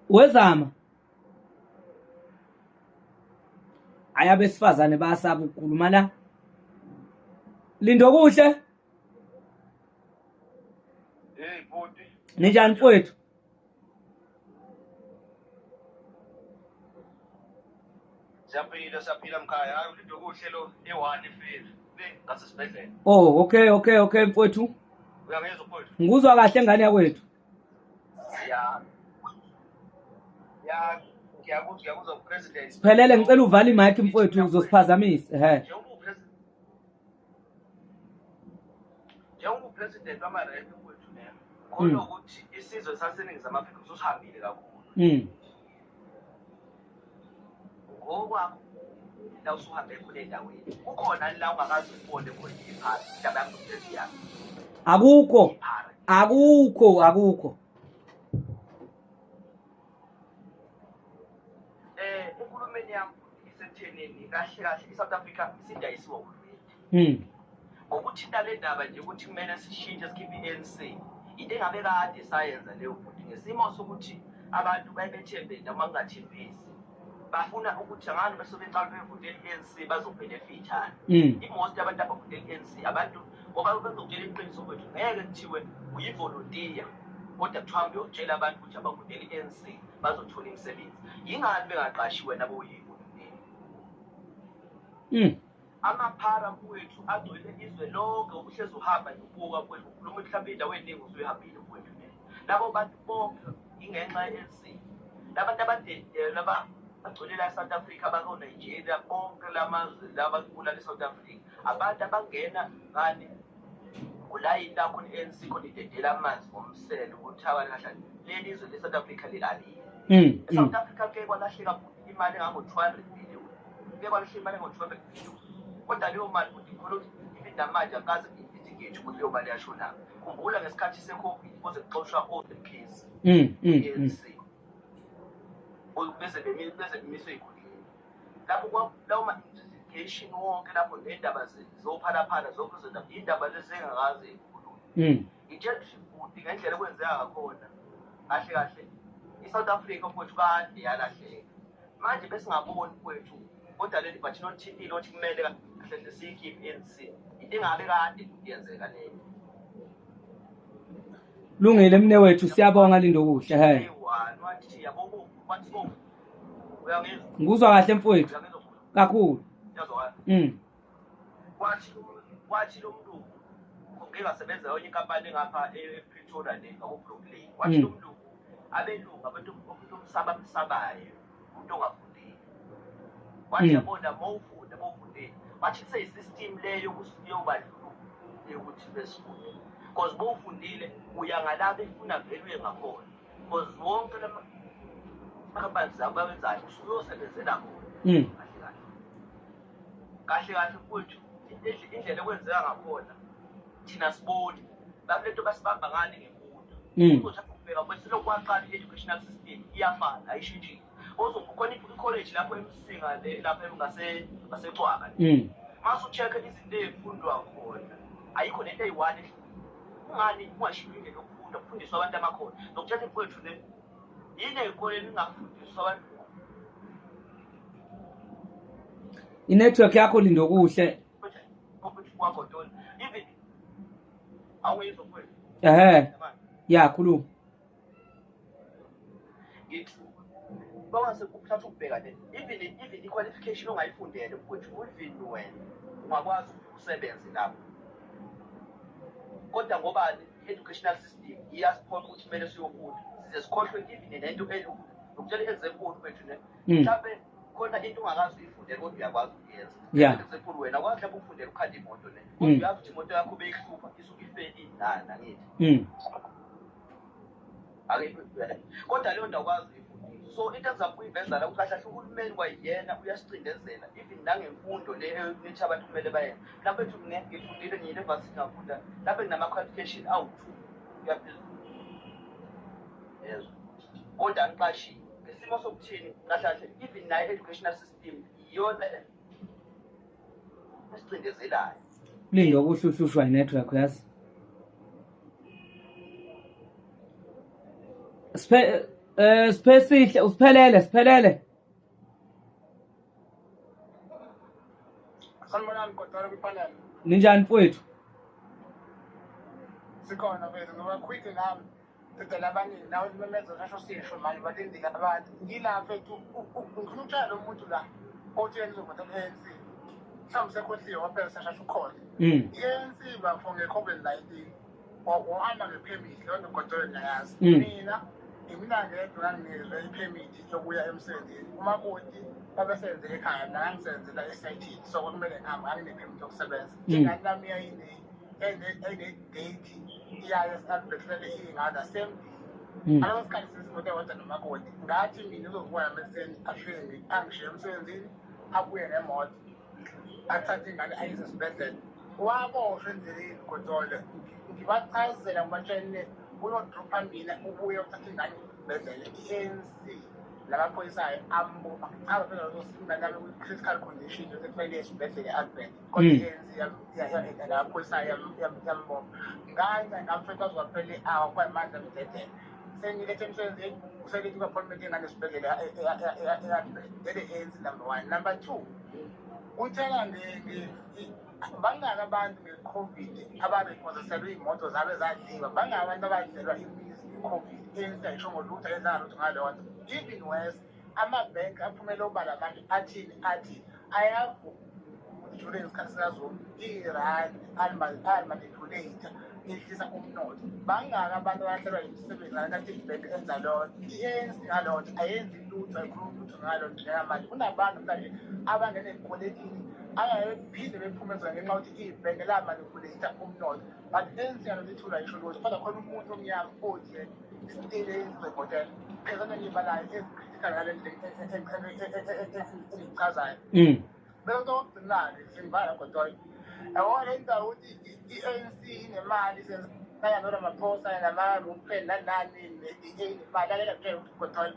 Wezama, hayi, abesifazane bayasaba ukukhuluma la. Lindokuhle. Hey bhuti. Ninjani mfowethu? Siyaphila, siyaphila mkhaya. Hayi, uLindokuhle lo e1 efile. Le ngasesibhedlela. Oh, okay mfowethu. Uyangizwa mfowethu? Ngikuzwa kahle ngane yakwethu. Ya. Ya, ngiyakuzwa, ngiyakuzwa president. Siphelele, ngicela uvale imic mfowethu, uzosiphazamisa. Ehe. Njengoba upresident wama-rep mfowethu ne, khona ukuthi isizwe saseNingizimu Afrika ususihambile kakhulu. Ngokwakho la usuhambe khona endaweni, kukhona la ungakaze ubone khona iphara, indaba yami nopresident yami? Akukho. Iphara. Akukho, akukho. Enkulumeni yami isethenini, kahle kahle i-South Africa isidayisiwe uhulumeni. Ngokuthinta le ndaba nje ukuthi kumele sishintshe, sikhiphe i-ANC, into engabe kade sayenza leyo futhi ngesimo sokuthi abantu bayebethembe noma kungathembisi, bafuna ukuthi angani bese beqala bevotela i-ANC bazobhenefithana. I-most abantu abavotela i-ANC abantu ngoba bezokutshela iqiniso kwethu, ngeke kuthiwe uyivolontiya kodwa kuthiwa hambe uyotshela abantu ukuthi abavotela i-ANC bazothola imisebenzi. Yingani bengaqashiwe nabo uyivolontiya? Amaphara mfowethu agcwele izwe lonke, uhlezi uhamba nje ubuka mfowethu, ukhuluma mhlawumbe indawo eningi usuyihambile mfowethu. Labo bantu bonke ingenxa ye-ANC. Labantu abade laba bagcwele la e-South Africa, bako-Nigeria, bonke lamazwe laba kubulala e-South Africa, abantu abangena ngani kulayini la khona i-ANC khona idedela amanzi ngomsele ukuthi awa kahle leli zwe le-South Africa lilalile. E-South Africa kuke kwalahleka imali engango-200 billion, kuke kwalahleka imali engango-200 billion, kodwa leyo mali futhi ngikholwa ukuthi even namanje akaze i-investigate ukuthi leyo mali yashonaphi. Khumbula ngesikhathi se-COVID kuze kuxoshwa o-MPs i-ANC beze bemiswe ey'khundleni lapho, lawo ma-investigation wonke lapho ney'ndaba zophalaphala zonke izo ndaba, iy'ndaba lezi engakaze ikhulunywe. Ngitshela ukuthi bhuti, ngendlela okwenzeka ngakhona, kahle kahle i-South Africa mfowethu kade yalahleka. Manje besingaboni mfowethu, kodwa leli bhathini olithintile othi kumele kahle kahle siyikhiphe i-ANC, into engabe kade yenzeka leyo. Lungile mne wethu, siyabonga Lindokuhle, he. Eyi-one wathi yabo, wathi bo, uyangizwa? Ngikuzwa kahle mfowethu. Uyangizwa mfowethu? Kakhulu. Uyazwakala? Mm. Wathi lo mlungu ngike ngasebenza kwenye inkampani engapha ePretoria le ngako-Brooklyn, wathi lo mlungu, abelungu abantu umuntu omsaba msabayo umuntu ongafundile. Wathi yabona mawufunda, mawufundile, wathi kuseyi-system leyo yobandlululo yokuthi besifunde, because bowufundile uya ngala befuna vele uye ngakhona, because wonke lama Companies zabo bawenzayo usuke uyosebenzela bona. Kahle kahle. Kahle kahle mfowethu indlela ekwenzeka ngakhona thina siboni lapho lento basibamba ngani ngemfundo. Uzothatha ukubheka mfowethu selokhu kwaqala i-educational system iyafana ayishintshile. Ozokhona i-college lapho eMsinga lapha ngaseCwaka. Mase ucheck izinto ey'fundwa khona ayikho nento eyi-one ehlukile. Kungani kungashintshwa indlela yokufunda kufundiswa abantu amakhono? Nokuthatha mfowethu ne yini ey'koleni ingafundiswa abantu. I-network yakho Lindokuhle. Even awuyizwa mfowethu. Ehhe. Ya khuluma. Ngithi bawase ukuthatha ukubheka le even i-qualification ongayifundele mfowethu even wena ungakwazi usebenze lapho. Kodwa ngobani i-educational system iyasiphoqa ukuthi kumele siyofunda size sikhohlwe even nento elula. Ngikutshela i-example mfowethu ne. Mhlawumbe khona into ongakazi uyifundele kodwa uyakwazi ukuyenza. Example wena wakwazi mhlawumbe ukufundela ukhanda imoto ne. Kodwa uyazi ukuthi imoto yakho beyihlupha isuke ife inani angithi. Kodwa leyo ndawo kwazi uyifundisa. So into engizama ukuyiveza la ukuthi kahle kahle uhulumeni kwayena uyasicindezela even nangemfundo le ethi abantu kumele bayenze. Lapho ethi mina ngifundile ngiyi-university ngafunda lapho nginama-qualification awu-2 kuya phezulu. Yezwa. Kodwa angiqashiwe. Isimo sokuthini kahle kahle even nayo educational system iyona esicindezelayo. Lindokuhle uhlushwa i-network uyazi. Siphe Siphesihle usiphelele siphelele. Sanibonani kodwa kwipanel. Ninjani mfowethu? Sikhona mfethu ngoba quick nami. Dodela abaningi nawe simemeza sasho sisho manje balindile abantu. Ngila mfethu ngifuna ukutshela lo muntu la othi yena uzovotela i-ANC. Mhlawumbe sekhohliwe waphela sashasha ukhohlwa. I-ANC bafo nge-COVID-19 wahamba ngephemithi leyo nto godole ngiyayazi. Mina imina ngedwa nganginikezwe iphemithi yokuya emsebenzini. Umakoti babesebenzela ekhaya mina ngangisebenzela esayithini so kwakumele ngihambe nganginephemithi yokusebenza. Ingane lami yayine-date iyayo e-Albert iyingane same day. Ngaleso sikhathi sesimoto eyodwa nomakoti. Ngathi mina uzovuka nami ekuseni afike angishiye emsebenzini abuye ngemoto athathe ingane ayise esibhedlela. Waboshwa endleleni Godole. Ngibachazela ngibatshele uyodropha mina ubuye uthathe ingane esibhedlela. I-ANC lamaphoyisa ayo ambopha. Ngichaza phela leso ingane yami kwi-critical condition yokuthi kumele iye esibhedlela e-Albert. Kodwa i-ANC lamaphoyisa ayo yambopha. Nganca ngamfethu waze waphela i-hour kwayimanje amdedela. Sengilethe emsebenzini uselethi kwi-appointment yengane esibhedlela e-Albert. Lele ANC number 1. Number 2 uthela bangaki abantu nge-COVID abareposeselwe iy'moto zabo ezadliwa, bangaki abantu abadlelwa imizi nge-COVID, i-ANC ayisho ngolutho ayenzanga lutho ngaleyo nto. Even worse, amabhenki aphumele obala manje athini athi ayavuma during isikhathi sikaZuma irandi alimanipulate ehlisa umnotho. Bangaki abantu abahlelwa imisebenzi ngalokhathi ibhenki enza leyo nto. I-ANC ngaleyo nto ayenzi lutho, ayikhulumi lutho ngaleyo nto njengamanje. Kunabantu mhlawumbe abangena ey'kweletini abangeke bephinde bephume ezweni ngenxa yokuthi ibhenki lamanipulate umnotho. But i-ANC ngalo ithula ayisho lutho. Kodwa khona umuntu omnyama othi still eyizibhodela phezana engiyibalayo ezicritical ngale ndlela engiyichazayo. Bese okugcina-ke sengivala Godoy. Yabona le ndaba ukuthi i-ANC inemali senzana noRamaphosa nama-Rupen nani nani ne-DA inemali. Lalela kuphela ukuthi Godoy,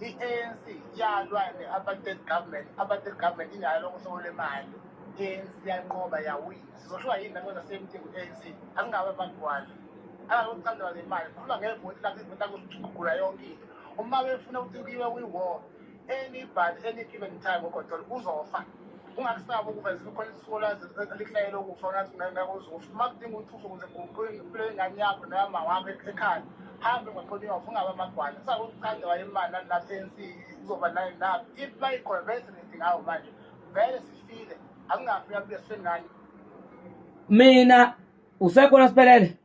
i-ANC yalwa ne-apartheid government, apartheid government inayo lonke uhlobo lwemali. I-ANC yanqoba yawina. Sizoshiwa yini nakwenza same thing ku-ANC? Akungabe abagwala. Angakucandela nemali. Khuluma ngevoti lakho, ivoti lakho ligugula yonke into. Uma befuna ukuthi kuyiwe kwi-war, anybody any given time uGodole uzofa. Ungakusaba ukufa, khona isiko likuhlayela ukufa ngathi ngeke uzofa. Uma kudinga ukuthi ufe ukuze kuphile ingane yakho noma wakho ekhaya, hambe emgwaqweni uyofa, ungabe amagwala. Sabe ukucandela imali nani lapha i-ANC izoba nayo naphi. If bayikhona vele sinidingayo manje, vele sifile. Akungafi uyabuya sife ngani. Mina usekhona siphelele?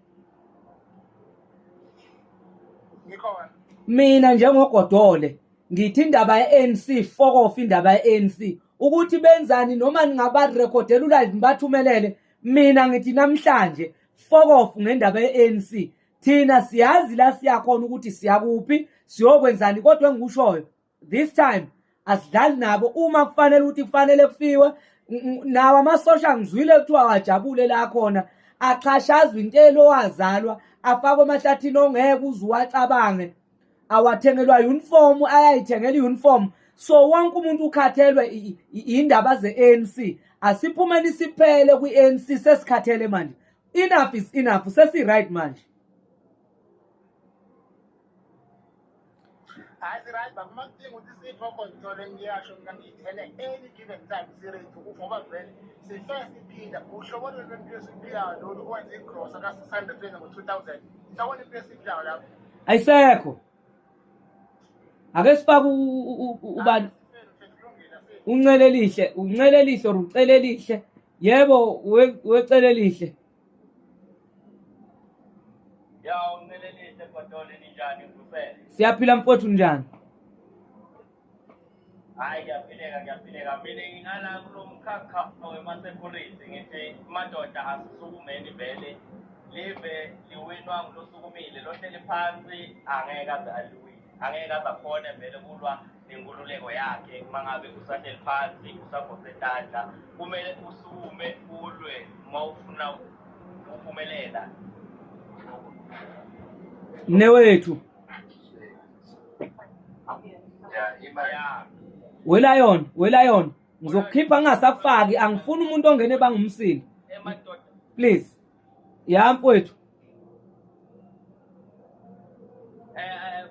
Ngikhona. Mina njengoGodole ngithi indaba ye-ANC fokof, indaba ye-ANC ukuthi benzani noma ningabarekhodela ulive nibathumelele. Mina ngithi namhlanje fokof ngendaba ye-ANC. Thina siyazi la siyakhona ukuthi siyakuphi siyokwenzani, kodwa engikushoyo This time asidlali nabo. Uma kufanele ukuthi kufanele kufiwe nawo amasosha, ngizwile kuthiwa wajabule la khona, axhashazwa intelo owazalwa afakwe emahlathini ongeke uze uwacabange, awathengelwa uniform, ayayithengela i-uniform. So wonke umuntu ukhathelwe indaba ze-ANC. Asiphumeni siphele kwi-ANC, sesikhathele manje. Enough is enough, sesi-right manje. Hayi, si-right baba. Uma kudinga ukuthi sipho control, ngiyasho mina, ngiyithele any given time si-ready, ngoba vele sife siphinda uhlobo lwempilo esiphilayo lolu owenza igrosa ka-600 ngo-2000, hlobo lwempilo esiphilayo lapho. Ayisekho. Ake sifake ubani, uncele lihle, uncele lihle or ucele lihle. Yebo, wecele lihle. Ya, uncele lihle Godole, ninjani ngivusele? Siyaphila mfowethu, njani? Hayi, kuyaphileka, kuyaphileka. Mina ngingala kulo mkhakha wema-security, ngithi madoda asisukumeni vele. Live liwinwa ngulosukumile, lohleli phansi angeke aze aliwine, angeke aze akhone vele kulwa nenkululeko yakhe. Uma ngabe usahleli phansi usagose tandla, kumele usukume ulwe uma ufuna ukuphumelela. Mnewethu. Ya. We-lion, we-lion, ngizokukhipha ngingasakufaki, angifuni umuntu ongene bangumsini. Emadoda. Please. Ya mfowethu.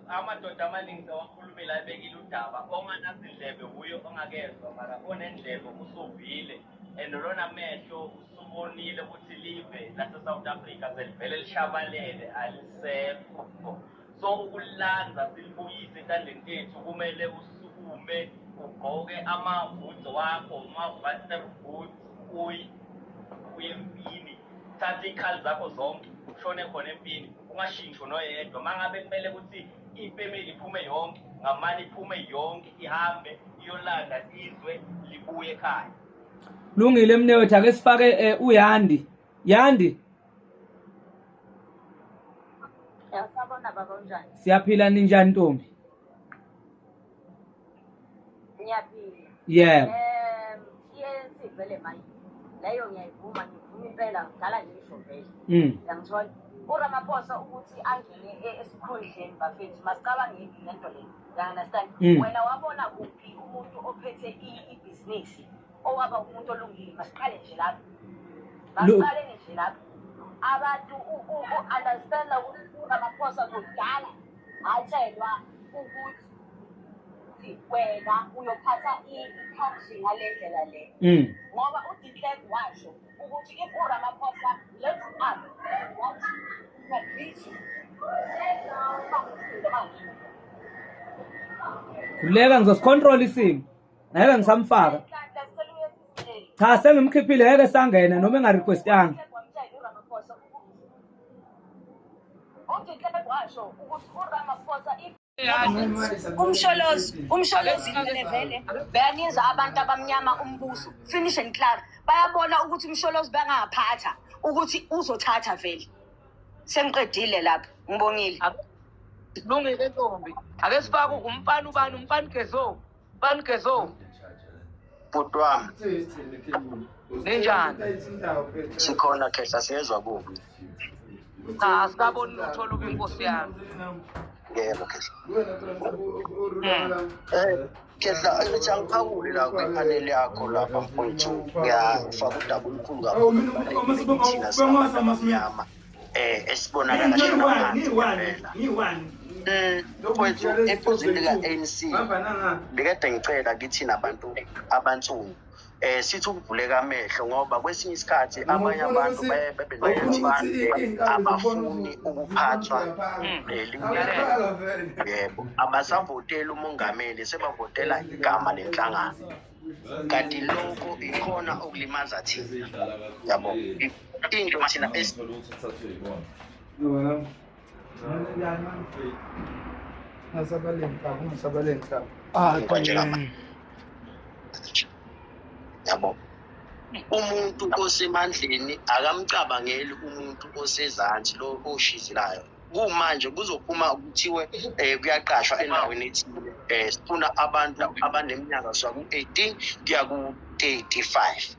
Amadoda amaningi sewakhulumile, ayibekile udaba. Onganazindlebe wuye ongakezwa, mara onendlebe usuvile and lona mehlo usubonile ukuthi live lase-South Africa selivele lishabalele, alisekho. So ukulanza silibuyise esandleni sethu, kumele usukume, ugqoke amaboots wakho, ama-waterboots, uye empini, thatha iy'khali zakho zonke, ushone khona empini, ungashintsho noyedwa. Uma ngabe kumele ukuthi ifemeli iphume yonke, ngamane iphume yonke, ihambe iyolanda izwe libuye ekhaya. Lungile mnewethu, ake sifake uYandi. Yandi. Sawubona baba, unjani? Siyaphila, ninjani ntombi? Ngiyaphila. Yebo. I-ANC vele manje leyo ngiyayivuma, ngivuma impela, ngidala nje ngisho vele. Uyangithola? uRamaphosa ukuthi angene esikhundleni, bafethu, masicabange lento le. You understand? Mm. Wena wabona kuphi umuntu ophethe ibhizinisi owaba umuntu olungile? Masiqale nje lapho. Masiqale nje lapho. Abantu understand ukuthi uRamaphosa kudala atshelwa ukuthi wena uyophatha i-country ngale ndlela le. Ngoba uDe Klerk washo ukuthi if uRamaphosa lives up to what he agreed to, Khululeka, ngizosicontrol isimo. Ngeke ngisamfaka. Cha, sengimkhiphile, ngeke sangena noma engarequestanga. uDe Klerk washo ukuthi uRamaphosa if Umsholozi vele vele bayanikeza abantu abamnyama umbuso, finish and clear. Bayabona ukuthi umsholozi bangaphatha ukuthi uzothatha vele. Sengiqedile lapho, ngibongile. Lungile ntombi. Ake sifake umfana, ubani, umfana Gezo. Mfana Gezo. Bhuti wami. Ninjani? Sikhona khehla, siyezwa kubi. Cha, asikaboni lutho olubi, inkosi yami. Yebo khehla. Khehla, ngithi angiphawule la kwiphaneli yakho lapha mfowethu. Ngiyafaka udaba olukhulu kakhulu thina singabantu abamnyama esibonakala shona phansi ngempela. Mfowethu, ephuzini lika-ANC bekade ngicela kithina abantu abansundu sithi ukuvuleka amehlo, ngoba kwesinye isikhathi abanye abantu baye bebe nokuthi abafuni ukuphathwa leli. Yebo, abasavoteli umongameli, sebavotela igama lenhlangano, kanti lokho ikhona okulimaza thina, yabo, into thina Wena. Ungasabaleni mhlaba. Ah, njengamanje, yabo, umuntu osemandleni akamcabangeli umuntu osezansi, lo oshizelayo. Kumanje kuzophuma kuthiwe kuyaqashwa endaweni ethile, sifuna abantu abaneminyaka suka ku-18 kuya ku-35,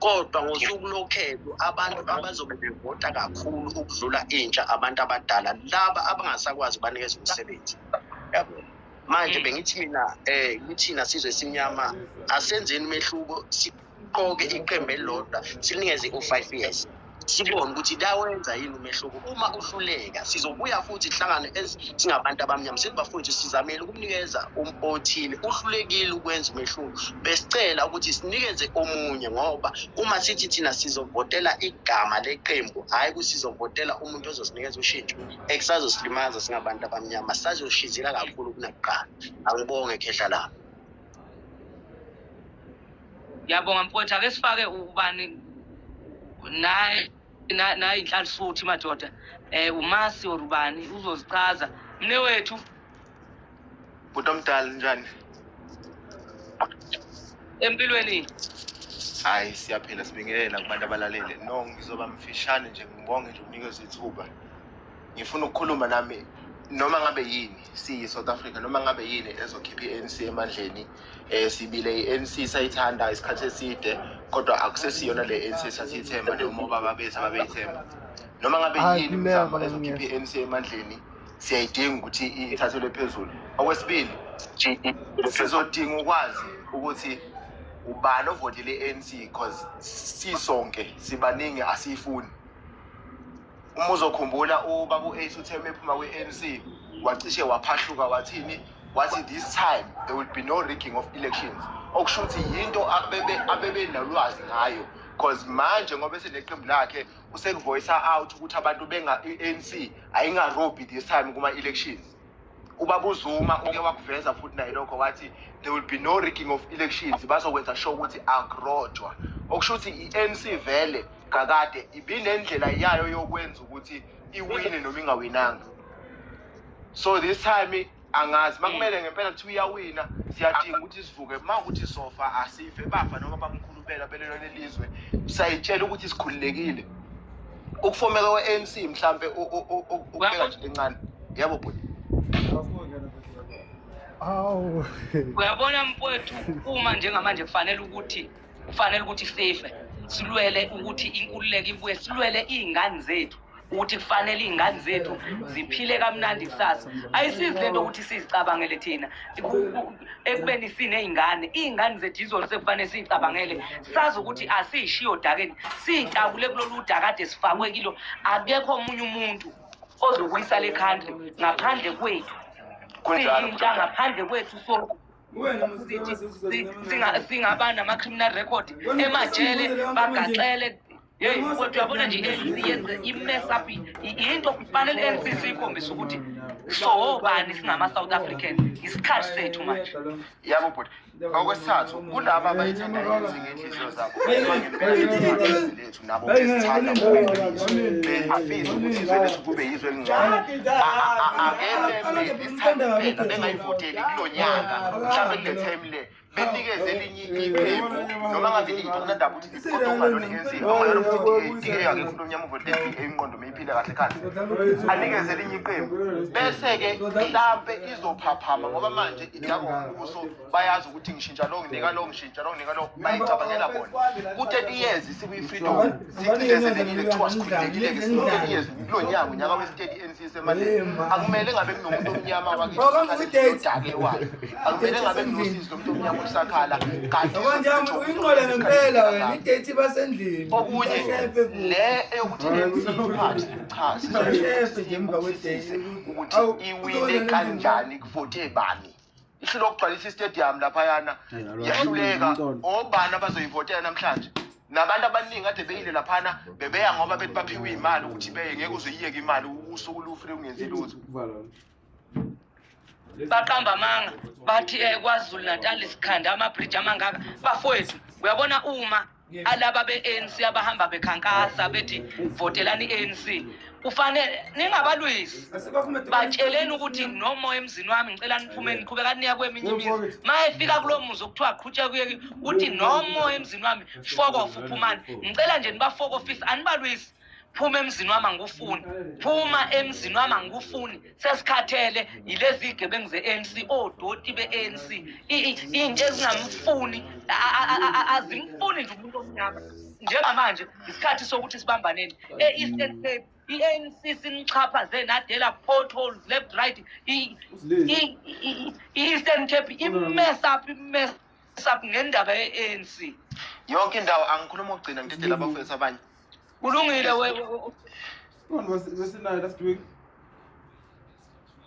kodwa ngosuku lokhetho abantu abazobe bevota kakhulu ukudlula intsha abantu abadala laba abangasakwazi banikeza umsebenzi, yabo. Manje bengithi mina kithina sizwe simnyama asenzeni umehluko, siqoke iqembu elilodwa sinikeze u-5 years, sibone ukuthi lawenza yini umehluko. Uma uhluleka sizobuya futhi sihlangane singabantu abamnyama sithi bafowethu sizamele ukumnikeza othile uhlulekile ukwenza umehluko, besicela ukuthi sinikeze omunye, ngoba uma sithi thina sizovotela igama leqembu, hhayi ukuthi sizovotela umuntu ozosinikeza ushintsho, ekusazosilimaza singabantu abamnyama, sazoshizela kakhulu kunakuqala. Angibonge khehla lami. Ngiyabonga mfowethu, ake sifake ubani naye naye inhlalisuthi madoda, uMasi or ubani uzozichaza. Mne wethu. Bhuti omdala, njani? Empilweni. Hayi, siyaphila, sibingelela kubantu abalalele. No, ngizoba mfishane nje, ngibonge nje ukunikeza ithuba. Ngifuna ukukhuluma nami noma ngabe yini siyi-South Africa, noma ngabe yini ezokhipha i-ANC emandleni. Sibile i-ANC sayithanda isikhathi eside, kodwa akusesiyona le ANC esasiyithemba noma obaba bethu ababeyithemba. Noma ngabe yini imizamo ezokhipha i-ANC emandleni, siyayidinga ukuthi ithathelwe phezulu. Okwesibili, sizodinga ukwazi ukuthi ubani ovotele i-ANC, because sisonke sibaningi asiyifuni. Uma uzokhumbula ubaba u-Ace uthe ephuma kwi-ANC wacishe waphahluka, wathini? Wathi this time there will be no rigging of elections, okusho ukuthi yinto abebenolwazi ngayo, because manje ngoba eseneqembu lakhe usekuvoice out ukuthi abantu benga i-ANC ayingarobhi this time kuma-elections. Ubaba uZuma uke wakuveza futhi naye lokho, wathi there will be no rigging of elections, bazokwenza sure ukuthi akurojwa, okusho ukuthi i-ANC vele kakade ibinendlela yayo yokwenza ukuthi iwine noma ingawinanga. So this time angazi makumele ngempela kuthiwa iyawina, siyadinga ukuthi sivuke. Uma ukuthi sofa asife, bafa noma bamkhulumela belelwa lelizwe, sayitshela ukuthi sikhululekile. Ukufomeka kwe-ANC mhlampe ukubeka nje encane, yebo bhuti. Uyabona mfowethu, uma njengamanje kufanele ukuthi sife, silwele ukuthi inkululeko ibuye, silwele iy'ngane zethu ukuthi kufanele iy'ngane zethu ziphile kamnandi kusasa. Ayisizi lento ukuthi sizicabangele thina ekubeni siney'ngane, iy'ngane zethu yizona sekufanele siyicabangele, sazi ukuthi asiyishiye odakeni, siyitakule kulolu daka kade sifakwe kilo. Akekho omunye umuntu ozobuyisa le country ngaphandle kwethu, siyintsha ngaphandle kwethu. So singaba nama-criminal record emajele, bagaxele. Hey, kodwa uyabona nje i-ANC yenze i-mess up into kufanele i-ANC siyikhombise ukuthi sobani singama-South African. Isikhathi sethu manje. Yabo bhuti, okwesithathu kulaba abayithanda i-ANC ngenhliziyo zabo, uma ngempela bethanda izwe lethu nabo besithanda ngokuyiqiniso, bengafisi ukuthi izwe lethu kube yizwe elingcono, ake beme this time kuphela bengayivoteli kulo nyaka, mhlawumbe kule term le benikeze elinye iqembu noma ngabe liphi, akunandaba ukuthi kodwa ungalona i-ANC, ungalona futhi i-DA, akekho umuntu omnyama uvotele i-DA, ingqondo meyiphile kahle ekhanda, anikeze elinye iqembu, bese-ke mhlampe izophaphama, ngoba manje idakwa umbuso, bayazi ukuthi ngishintsha lo, nginika lo, ngishintsha lo, nginika lo, bayicabangela bona. Ku-30 years sikwi-freedom sicindezelekile, kuthiwa sikhululekile-ke, sino-30 years kulo nyaka, unyaka wesi-30 i-ANC isemandleni. Akumele ngabe kunomuntu omnyama wakithi odakewayo, akumele ngabe kunosizi lomuntu omnyama olusakhala kanti uyinqola ngempela wena, idate basendlini. Okunye le eyokuthi i-ANC iphathe, cha, Shefe nje emva kwedate ukuthi iwine kanjani, kuvote bani, ihlulwa ukugcwalisa istadium laphayana, yahluleka, obani abazoyivotela namhlanje? Nabantu abaningi kade beyile laphana bebeya ngoba bethi baphiwe imali ukuthi beye, ngeke uze uyiyeke imali usuku lu-free ungenzi lutho. Baqamba amanga bathi KwaZulu Natal sikhanda ama-bridge amangaka. Bafowethu, uyabona uma alaba be-ANC abahamba bekhankasa bethi votelani i-ANC, kufanele ningabalwisi, batsheleni ukuthi nomoya emzini wami, ngicela niphume niqhubeka niya kweminye imizi. Ma efika kulo muzi okuthiwa qhutsheka kuye, uthi nomoya emzini wami, fokof, uphumani, ngicela nje nibafokofisa, anibalwisi. Phuma emzini wami angikufuni. Phuma emzini wami angikufuni. Sesikhathele yilezi igebengu ze-ANC, odoti be-ANC. Into ezingamfuni, azimfuni nje umuntu omnyama. Njengamanje isikhathi sokuthi sibambaneni. E-Eastern Cape i-ANC sinixhaphaze nadela potholes left right. I-Eastern Cape imess up, imess up ngendaba ye-ANC. Yonke indawo angikhuluma ukugcina ngidedela abafowethu abanye. Kulungile we. Besinayo last week.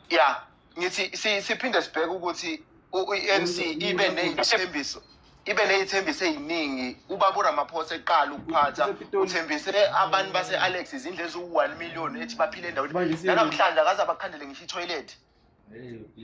Yeah, ngithi siphinde sibheke ukuthi u-ANC ibe nezithembiso. Ibe nezithembiso eziningi. Ubaba uRamaphosa eqala ukuphatha uthembise abantu base-Alex izindlu eziwu-1 million ethi baphile endaweni. Namhlanje akaze abakhandele ngisho i-toilet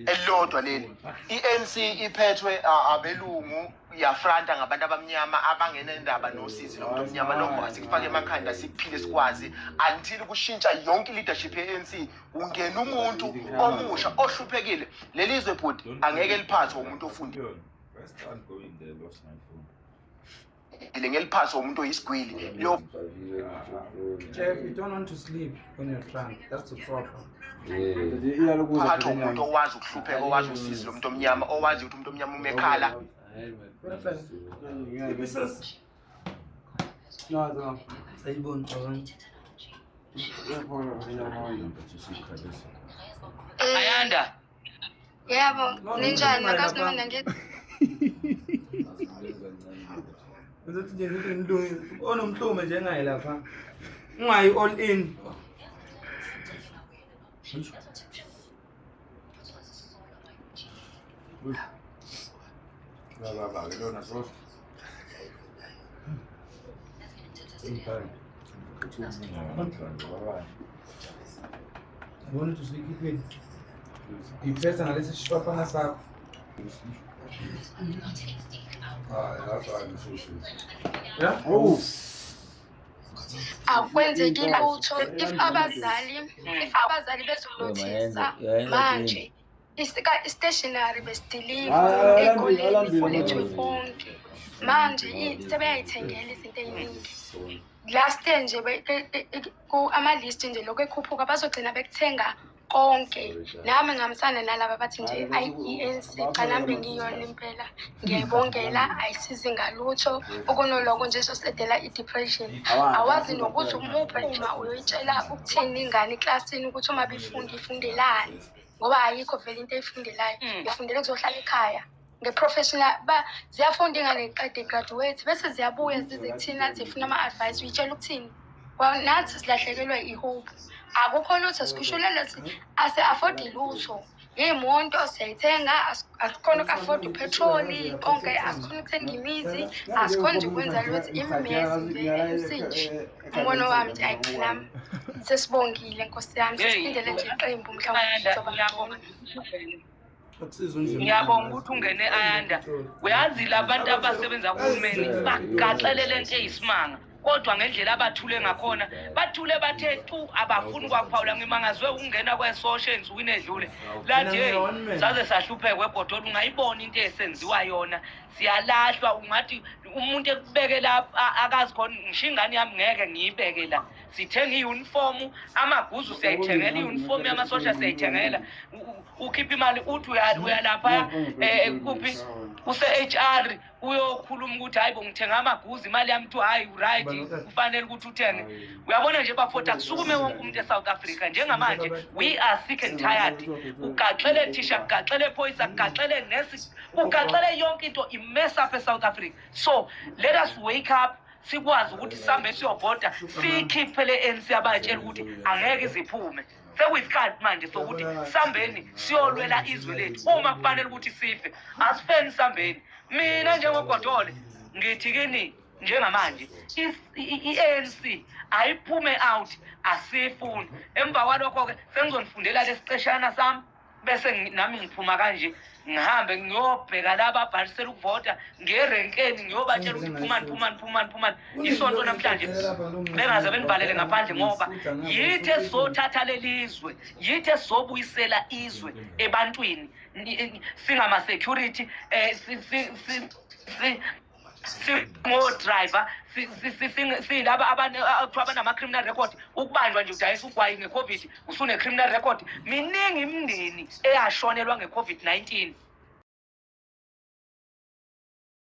elilodwa leli. I-ANC iphethwe abelungu, yafranta ngabantu abamnyama abangenendaba nosizi lomuntu omnyama. Lokho asikufake emakhanda, sikuphile sikwazi until kushintsha yonke i-leadership ye-ANC, kungena umuntu omusha ohluphekile. Leli zwe bhuti angeke liphathwe umuntu ofundile, ngeliphathwe umuntu oyisigwili. Jeff, you don't want to sleep when you're drunk. That's the problem. Phathwa umuntu owazi ukuhlupheka, owazi usizi lomuntu omnyama, owazi ukuthi umuntu omnyama uma ekhala. Ayanda. Yebo, ninjani? Nakazi noma nangithi. Uzothi nje ngithi ngilungile. Onomhlume njengaye lapha. Ungayi all in. Yabona ukuthi usuyikhiphile. Ngiphetha ngalesi sishwapana sakho. Yeah? Oh. Akwenzeki lutho if abazali bezonothisa manje i-stationary besidiliva ey'koleni kulethwe konke manje sebeyayithengela izinto ey'ningi. Last year nje ama-list nje lokhu ekhuphuka bazogcina bekuthenga konke. Nami ngihambisana nalaba bathi nje i-ANC cha nami bengiyona impela ngiyayibongela, ayisizi ngalutho. Okunoloko nje sosiledela i-depression. Awazi nokuthi umuphi uma uyoyitshela ukuthini ingane eklasini ukuthi uma befunda ifundelani, ngoba ayikho vele into eyifundelayo. Ifundele kuzohlala ekhaya nge-professional. Ziyafunda ingane iqede graduate bese ziyabuya zize kuthina zifuna ama-advice. Uyitshela ukuthini? Nathi silahlekelwe i-hope. Akukho lutho sikhushulela, asi-afford lutho. Iy'moto siyayithenga, asikhona uku-afford upetroli konke, asikhona ukuthenga imizi, asikhona nje ukwenza lutho. Imesi nje i-ANC nje. Umbono wami nje ayi nami sesibongile Nkosi yami, sesilindele nje iqembu mhlawumbe lizoba ngcono. Ngiyabonga ukuthi ungene Ayanda. Uyazi labantu abasebenza kuhulumeni bagaxele lento eyisimanga, kodwa ngendlela abathule ngakhona bathule bathe tu, abafuni kwakuphawula. Ngimangazwe ukungena kwesosha ensukwini edlule lathi hey, saze sahlupheka ebhodolo. Ungayibona into esenziwa yona, siyalahlwa. Ungathi umuntu ekubeke lapha akazi khona. Ngisho ingane yami ngeke ngiyibeke la. Sithenga i-uniform, amaguzu siyayithengela, i-uniform yamasosha siyayithengela. Ukhipha imali uthi uyalapha kuphi use-HR uyokhuluma ukuthi hayi bo ngithenga amaguzu, imali yami kuthiwa hayi right, kufanele ukuthi uthenge. Uyabona nje bafowethu, akusukume wonke umuntu e-South Africa njengamanje. We are sick and tired. Ugaxele thisha, kugaxele phoyisa, kugaxele nesi, kugaxele yonke into, i-mess up e-South Africa. So let us wake up, sikwazi ukuthi sihambe siyovota, siyikhiphe le ANC abayitshela ukuthi angeke iziphume. Sekuyisikhathi manje sokuthi sihambeni siyolwela izwe lethu. Uma kufanele ukuthi sife, asifeni, sihambeni. Mina njengoGodole ngithi kini njengamanje i-ANC ayiphume out, asiyifuni. Emva kwalokho-ke sengizonifundela lesiqeshana sami, bese nami ngiphuma kanje ngihambe ngiyobheka laba abhalisela ukuvota ngerenkeni, ngiyobatshela ukuthi phumani, phumani, phumani, phumani. Isonto namhlanje bengaze benivalele ngaphandle, ngoba yithi esizothatha lelizwe, yithi esizobuyisela izwe ebantwini. Singama-security Singo-driver, siyilaba kuthiwa abanama-criminal record. Ukubanjwa nje udayisa ugwayi nge-COVID, usune-criminal record. Miningi imindeni eyashonelwa nge-COVID-19.